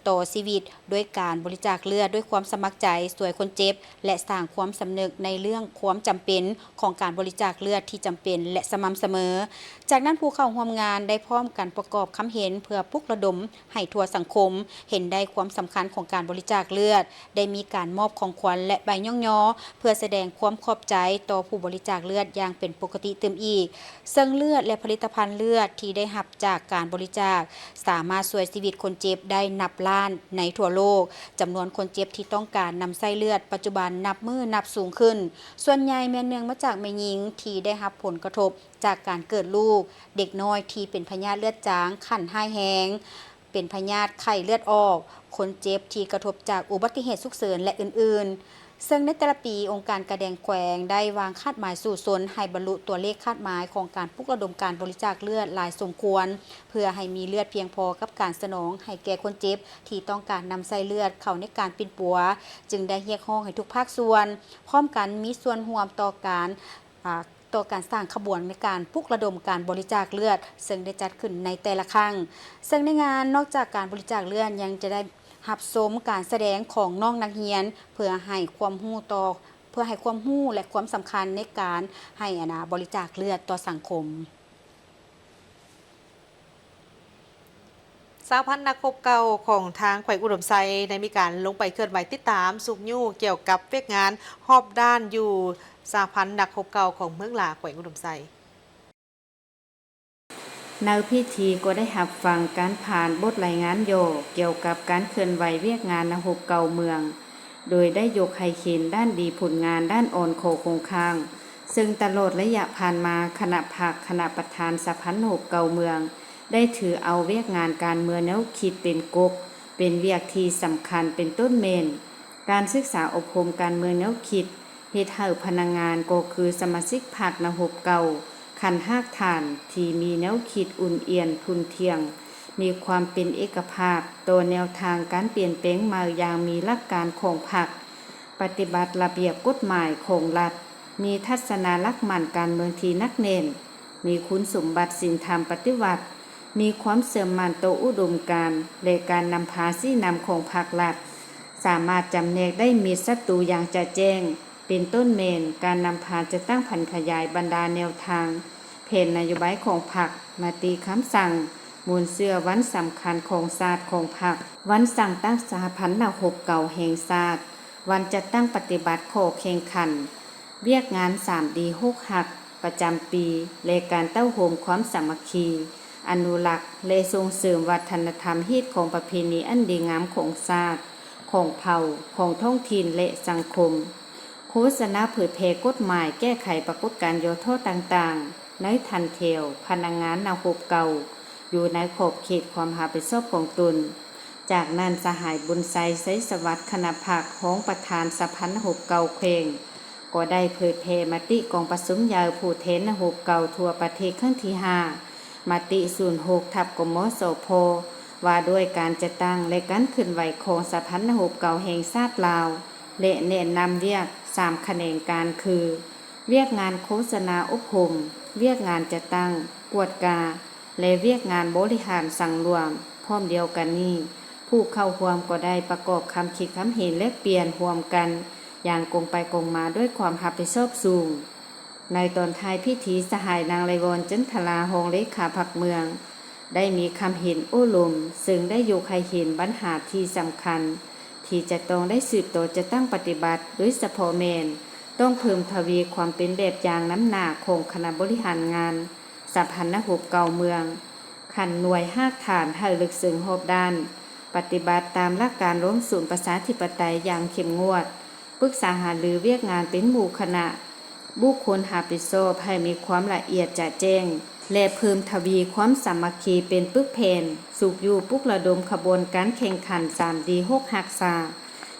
ຕໍ່ຊີວິດ ດ້ວຍການບໍລິຈາກເລືອດດ້ວຍຄວາມສະໝັກໃຈ ຊ່ວຍຄົນເຈັບ ແລະ ສ້າງຄວາມສຳນຶກໃນເລື່ອງຄວາມຈຳເປັນຂອງການບໍລິຈາກເລືອດທີ່ຈຳເປັນ ແລະ ສະໝ່ຳສະເໝີ. ຈາກນັ້ນ, ຜູ້ເຂົ້າຮ່ວມງານໄດ້ພ້ອມກັນປະກອບຄຳເຫັນເພື່ອປຸກລະດົມໃຫ້ທົ່ວສັງຄົມເຫັນໄດ້ຄວາມສຳຄັນຂອງການບໍລິຈາກເລືອດ, ໄດ້ມີການມອບຂອງຂວັນ ແລະ ໃບຍ້ອງຍໍ ເພື່ອສະແດງຄວາມຂອບໃຈຕໍ່ຜູ້ບໍລິຈາກເລືອດຢ່າງເປັນປົກກະຕິຕື່ມອີກ. ເຊິ່ງເລືອດ ແລະ ຜະລິດຕະພັນເລືອດທີ່ໄດ້ຮັບຈາກການບໍລິຈາກ ສາມາດຊ່ວຍຊີວິດຄົນເຈັບໄດ້ນັບລ້ານໃນທົ່ວໂລກ. ຈຳນວນຄົນເຈັບທີ່ຕ້ອງການນຳໃຊ້ເລືອດປັດຈຸບັນນັບມື້ນັບສູງຂຶ້ນ, ສ່ວນໃຫຍ່ແມ່ນເນື່ອງມາຈາກແມ່ຍິງທີ່ໄດ້ຮັບຜົນກະທົບຈາກການເກີດລູກ, ເດັກນ້ອຍທີ່ເປັນພະຍາດເລືອດຈາງຂັ້ນຮ້າຍແຮງ, ເປັນພະຍາດໄຂ້ເລືອດອອກ, ຄົນເຈັບທີ່ກະທົບຈາກອຸບັດຕິເຫດສຸກເສີນ ແລະ ອື່ນໆ. ເຊິ່ງໃນແຕ່ລະປີ, ອົງການກາແດງແຂວງໄດ້ວາງຄາດໝາຍສູ້ຊົນໃຫ້ບັນລຸຕົວເລກຄາດໝາຍຂອງການປຸກລະດົມການບໍລິຈາກເລືອດຫຼາຍສົມຄວນ ເພື່ອໃຫ້ມີເລືອດພຽງພໍກັບການສະໜອງໃຫ້ແກ່ຄົນເຈັບທີ່ຕ້ອງການນຳໃຊ້ເລືອດເຂົ້າໃນການປິ່ນປົວ, ຈຶ່ງໄດ້ຮຽກຮ້ອງໃຫ້ທຸກພາກສ່ວນພ້ອມກັນມີສ່ວນຮ່ວມຕໍ່ການ, ອາ, ຕໍ່ການສ້າງຂະບວນໃນການປຸກລະດົມການບໍລິຈາກເລືອດ ເຊິ່ງໄດ້ຈັດຂຶ້ນໃນແຕ່ລະຄັ້ງ. ເຊິ່ງໃນງານນອກຈາກການບໍລິຈາກເລືອດ ຍັງຈະໄດ້ ຮັບຊົມການສະແດງຂອງນ້ອງນັກຮຽນ ເພື່ອໃຫ້ຄວາມຮູ້ຕໍ່, ເພື່ອໃຫ້ຄວາມຮູ້ ແລະ ຄວາມສຳຄັນໃນການໃຫ້ ອັນນາ ບໍລິຈາກເລືອດຕໍ່ສັງຄົມ. ສະຫະພັນນັກຮົບເກົ່າຂອງທາງແຂວງອຸດົມໄຊ ໄດ້ມີການລົງໄປເຄື່ອນໄຫວຕິດຕາມຊຸກຍູ້ກ່ຽວກັບວຽກງານຮອບດ້ານຢູ່ສະຫະພັນນັກຮົບເກົ່າຂອງເມືອງຫຼາ ແຂວງອຸດົມໄຊ. ໃນພິທີກໍໄດ້ຮັບຟັງການຜ່ານບົດລາຍງານຫຍໍ້ກ່ຽວກັບການເຄື່ອນໄຫວວຽກງານນັກຮົບເກົ່າເມືອງ, ໂດຍໄດ້ຍົກໃຫ້ເຫັນດ້ານດີຜົນງານດ້ານອ່ອນຂໍ້ຄົງຄ້າງ, ເຊິ່ງຕະຫຼອດໄລຍະຜ່ານມາ, ຄະນະພັກ, ຄະນະປະທານສະຫະພັນນັກຮົບເກົ່າເມືອງ ໄດ້ຖືເອົາວຽກງານການເມືອງແນວຄິດເປັນກົກ, ເປັນວຽກທີ່ສຳຄັນ, ເປັນຕົ້ນແມ່ນ ການສຶກສາອົບຮົມການເມືອງແນວຄິດ, ເຮັດໃຫ້ພະນັກງານກໍຄືສະມາຊິກພັກນັກຮົບເກົ່າຂັ້ນຮາກຖານທີ່ມີແນວຄິດອຸ່ນອຽນທຸ່ນທ່ຽງ, ມີຄວາມເປັນເອກະພາບຕໍ່ແນວທາງການປ່ຽນແປງໃໝ່ຢ່າງມີຫຼັກການຂອງພັກ, ປະຕິບັດລະບຽບກົດໝາຍຂອງລັດ, ມີທັດສະນະຫຼັກໝັ້ນການເມືອງທີ່ໜັກແໜ້ນ, ມີຄຸນສົມບັດສິນທຳປະຕິວັດ, ມີຄວາມເຊື່ອໝັ້ນຕໍ່ອຸດົມການ ແລະ ການນຳພາຊີ້ນຳຂອງພັກລັດ, ສາມາດຈຳແນກໄດ້ມິດສັດຕູຢ່າງຈະແຈ້ງ, ເປັນຕົ້ນແມ່ນການນຳພາຈັດຕັ້ງຜັນຂະຫຍາຍບັນດາແນວທາງ, ແຜນນະໂຍບາຍຂອງພັກ, ມະຕິຄຳສັ່ງ, ມູນເຊື້ອວັນສຳຄັນຂອງຊາດຂອງພັກ, ວັນສ້າງຕັ້ງສະຫະພັນນັກຮົບເກົ່າແຫ່ງຊາດ, ວັນຈັດຕັ້ງປະຕິບັດຂໍ້ແຂ່ງຂັນ, ວຽກງານສາມດີຫົກຮັກປະຈຳປີ ແລະ ການເຕົ້າໂຮມຄວາມສາມັກຄີ, ອະນຸລັກ ແລະ ສົ່ງເສີມວັດທະນະທຳຮີດຄອງປະເພນີອັນດີງາມຂອງຊາດ, ຂອງເຜົ່າ, ຂອງທ້ອງຖິ່ນ ແລະ ສັງຄົມ. ໂຄສະນາເຜີຍແຜ່ກົດໝາຍແກ້ໄຂປາກົດການຫຍໍ້ທໍ້ຕ່າງໆ ໃນຖັນແຖວພະນັກງານນັກຮົບເກົ່າ ຢູ່ໃນຂອບເຂດຄວາມຮັບຜິດຊອບຂອງຕົນ. ຈາກນັ້ນ, ສະຫາຍ ບຸນໄຊ ໄຊສະຫວັດ ຄະນະພັກ, ຮອງປະທານສະຫະພັນນັກຮົບເກົ່າແຂວງ ກໍໄດ້ເຜີຍແຜ່ມະຕິກອງປະຊຸມໃຫຍ່ຜູ້ແທນນັກຮົບເກົ່າທົ່ວປະເທດຄັ້ງທີຫ້າ, ມະຕິສູນຫົກ ທັບ ກມສພ ວ່າດ້ວຍການຈັດຕັ້ງ ແລະ ການເຄື່ອນໄຫວຂອງສະຫະພັນນັກຮົບເກົ່າແຫ່ງຊາດລາວ ແລະ ແນະນຳວຽກສາມຂະແໜງການຄື ວຽກງານໂຄສະນາອົບຮົມ, ວຽກງານຈັດຕັ້ງ, ກວດກາ ແລະ ວຽກງານບໍລິຫານສັງລວມ. ພ້ອມດຽວກັນນີ້, ຜູ້ເຂົ້າຮ່ວມກໍໄດ້ປະກອບຄຳຄິດຄຳເຫັນແລກປ່ຽນຮ່ວມກັນຢ່າງກົງໄປກົງມາດ້ວຍຄວາມຮັບຜິດຊອບສູງ. ໃນຕອນທ້າຍພິທີ, ສະຫາຍ ນາງ ໄລວອນ ຈັນທະລາ ຮອງເລຂາພັກເມືອງ ໄດ້ມີຄຳເຫັນໂອ້ລົມ, ເຊິ່ງໄດ້ຍົກໃຫ້ເຫັນບັນຫາທີ່ສຳຄັນ ທີ່ຈະຕ້ອງໄດ້ສືບຕໍ່ຈັດຕັ້ງປະຕິບັດ, ໂດຍສະເພາະແມ່ນຕ້ອງເພີ່ມທະວີຄວາມເປັນແບບຢ່າງນຳໜ້າຂອງຄະນະບໍລິຫານງານສະຫະພັນນັກຮົບເກົ່າເມືອງ ຂັ້ນໜ່ວຍຮາກຖານໃຫ້ເລິກເຊິ່ງຮອບດ້ານ, ປະຕິບັດຕາມຫຼັກການລວມສູນປະຊາທິປະໄຕຢ່າງເຂັ້ມງວດ, ປຶກສາຫາລືວຽກງານເປັນໝູ່ຄະນະ, ບຸກຄົນຮັບຜິດຊອບໃຫ້ມີຄວາມລະອຽດຈະແຈ້ງ ແລະ ເພີ່ມທະວີຄວາມສາມັກຄີເປັນປຶກແຜ່ນ, ຊຸກຍູ້ປຸກລະດົມຂະບວນການແຂ່ງຂັນສາມດີຫົກຮັກສາ,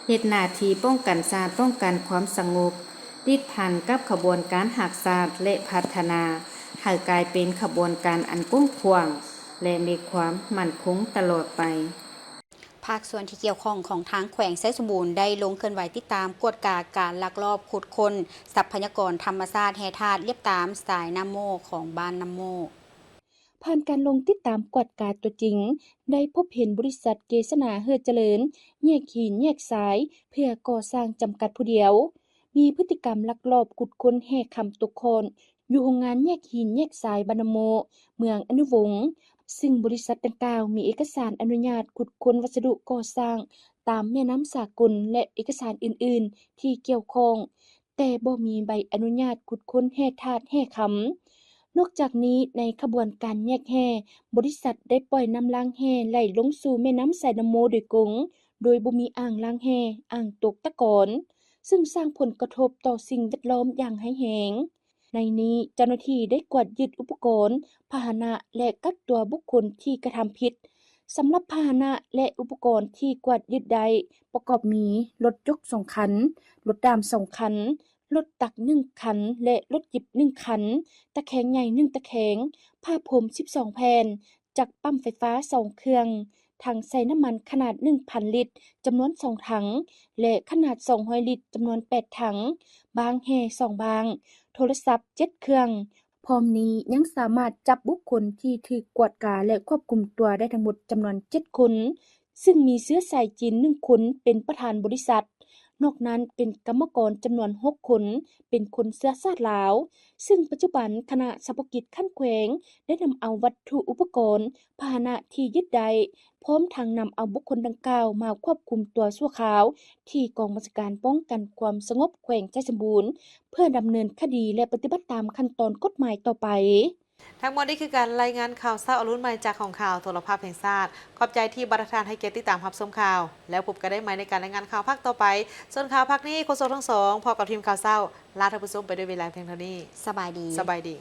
ເຮັດໜ້າທີ່ປ້ອງກັນຊາດ, ປ້ອງກັນຄວາມສະຫງົບ, ຕິດພັນກັບຂະບວນການຮັກຊາດ ແລະ ພັດທະນາໃຫ້ກາຍເປັນຂະບວນການອັນກວ້າງຂວາງ ແລະ ມີຄວາມໝັ້ນຄົງຕະຫຼອດໄປ. ພາກສ່ວນທີ່ກ່ຽວຂ້ອງຂອງທາງແຂວງໄຊສົມບູນ ໄດ້ລົງເຄື່ອນໄຫວຕິດຕາມກວດກາການລັກລອບຂຸດຄົ້ນຊັບພະຍາກອນທຳມະຊາດແຮ່ທາດລຽບຕາມສາຍນ້ຳໂມ້ຂອງບ້ານນ້ຳໂມ້. ຜ່ານການລົງຕິດຕາມກວດກາຕົວຈິງ, ໄດ້ພົບເຫັນບໍລິສັດເກສະໜາເຮືອຈະເລີນ ແຍກຫີນແຍກຊາຍ ເພື່ອກໍ່ສ້າງຈຳກັດຜູ້ດຽວ ມີພຶດຕິກຳລັກລອບຂຸດຄົ້ນແຮ່ຄຳຕົກຂອນ ຢູ່ໂຮງງານແຍກຫີນແຍກຊາຍບ້ານນ້ຳໂມ້ ເມືອງອະນຸວົງ, ຊຶ່ງບໍລິສັດດັ່ງກ່າວມີເອກະສານອະນຸຍາດຂຸດຄົ້ນວັດສະດຸກໍ່ສ້າງຕາມແມ່ນ້ຳສາກົນ ແລະ ເອກະສານອື່ນໆທີ່ກ່ຽວຂ້ອງ, ແຕ່ບໍ່ມີໃບອະນຸຍາດຂຸດຄົ້ນແຮ່ທາດແຮ່ຄຳ. ນອກຈາກນີ້, ໃນຂະບວນການແຍກແຮ່, ບໍລິສັດໄດ້ປ່ອຍນ້ຳລ້າງແຮ່ໄຫຼລົງສູ່ແມ່ນ້ຳສາຍນ້ຳໂມ້ໂດຍກົງ, ໂດຍບໍ່ມີອ່າງລ້າງແຮ່, ອ່າງຕົກຕະກອນ, ຊຶ່ງສ້າງຜົນກະທົບຕໍ່ສິ່ງແວດລ້ອມຢ່າງຮ້າຍແຮງ. ໃນນີ້, ເຈົ້າໜ້າທີ່ໄດ້ກວດຍຶດອຸປະກອນ, ພາຫະນະ ແລະ ກັກຕົວບຸກຄົນທີ່ກະທຳຜິດ ສຳລັບພາຫະນະ ແລະ ອຸປະກອນທີ່ກວດຍຶດໄດ້ ປະກອບມີ ລົດຈົກສອງຄັນ, ລົດດາມສອງຄັນ, ລົດຕັກໜຶ່ງຄັນ ແລະ ລົດຈິບໜຶ່ງຄັນ, ຕະແຄງໃຫຍ່ໜຶ່ງຕະແຄງ, ຜ້າພົມສິບສອງແຜ່ນ, ຈັກປ້ຳໄຟຟ້າສອງເຄື່ອງ, ຖັງໃສ່ນ້ຳມັນຂະໜາດໜຶ່ງພັນລິດ ຈຳນວນສອງຖັງ ແລະ ຂະໜາດສອງຮ້ອຍລິດ ຈຳນວນແປດຖັງ, ບ້າງແຮ່ສອງບ້າງ, ໂທລະສັບເຈັດເຄື່ອງ. ພ້ອມນີ້ຍັງສາມາດຈັບບຸກຄົນທີ່ຖືກກວດກາ ແລະ ຄວບຄຸມຕົວໄດ້ທັງໝົດຈຳນວນເຈັດຄົນ, ຊຶ່ງມີເຊື້ອສາຍຈີນໜຶ່ງຄົນເປັນປະທານບໍລິສັດ, ນອກນັ້ນເປັນກຳມະກອນຈຳນວນຫົກຄົນ ເປັນຄົນເຊື້ອຊາດລາວ, ຊຶ່ງປັດຈຸບັນຄະນະສະເພາະກິດຂັ້ນແຂວງໄດ້ນຳເອົາວັດຖຸອຸປະກອນ ພາຫະນະທີ່ຍຶດໄດ້ ພ້ອມທັງນຳເອົາບຸກຄົນດັ່ງກ່າວມາຄວບຄຸມຕົວຊົ່ວຄາວ ທີ່ກອງບັນຊາການປ້ອງກັນຄວາມສະຫງົບແຂວງໄຊສົມບູນ ເພື່ອດຳເນີນຄະດີ ແລະ ປະຕິບັດຕາມຂັ້ນຕອນກົດໝາຍຕໍ່ໄປ. ທັງໝົດນີ້ຄືການລາຍງານຂ່າວເຊົ້າອະລຸນໃໝ່ຈາກຫ້ອງຂ່າວໂທລະພາບແຫ່ງຊາດ. ຂອບໃຈທີ່ບັນດາທ່ານໃຫ້ກຽດຕິດຕາມຮັບຊົມຂ່າວ. ແລ້ວພົບກັນໄດ້ໃໝ່ໃນການລາຍງານຂ່າວພາກຕໍ່ໄປ. ສ່ວນຂ່າວພາກນີ້ ໂຄສົກທັງສອງ ພ້ອມກັບທີມຂ່າວເຊົ້າ ລາທ່ານຜູ້ຊົມໄປດ້ວຍເວລາພຽງເທົ່ານີ້. ສະບາຍດີ. ສະບາຍດີ.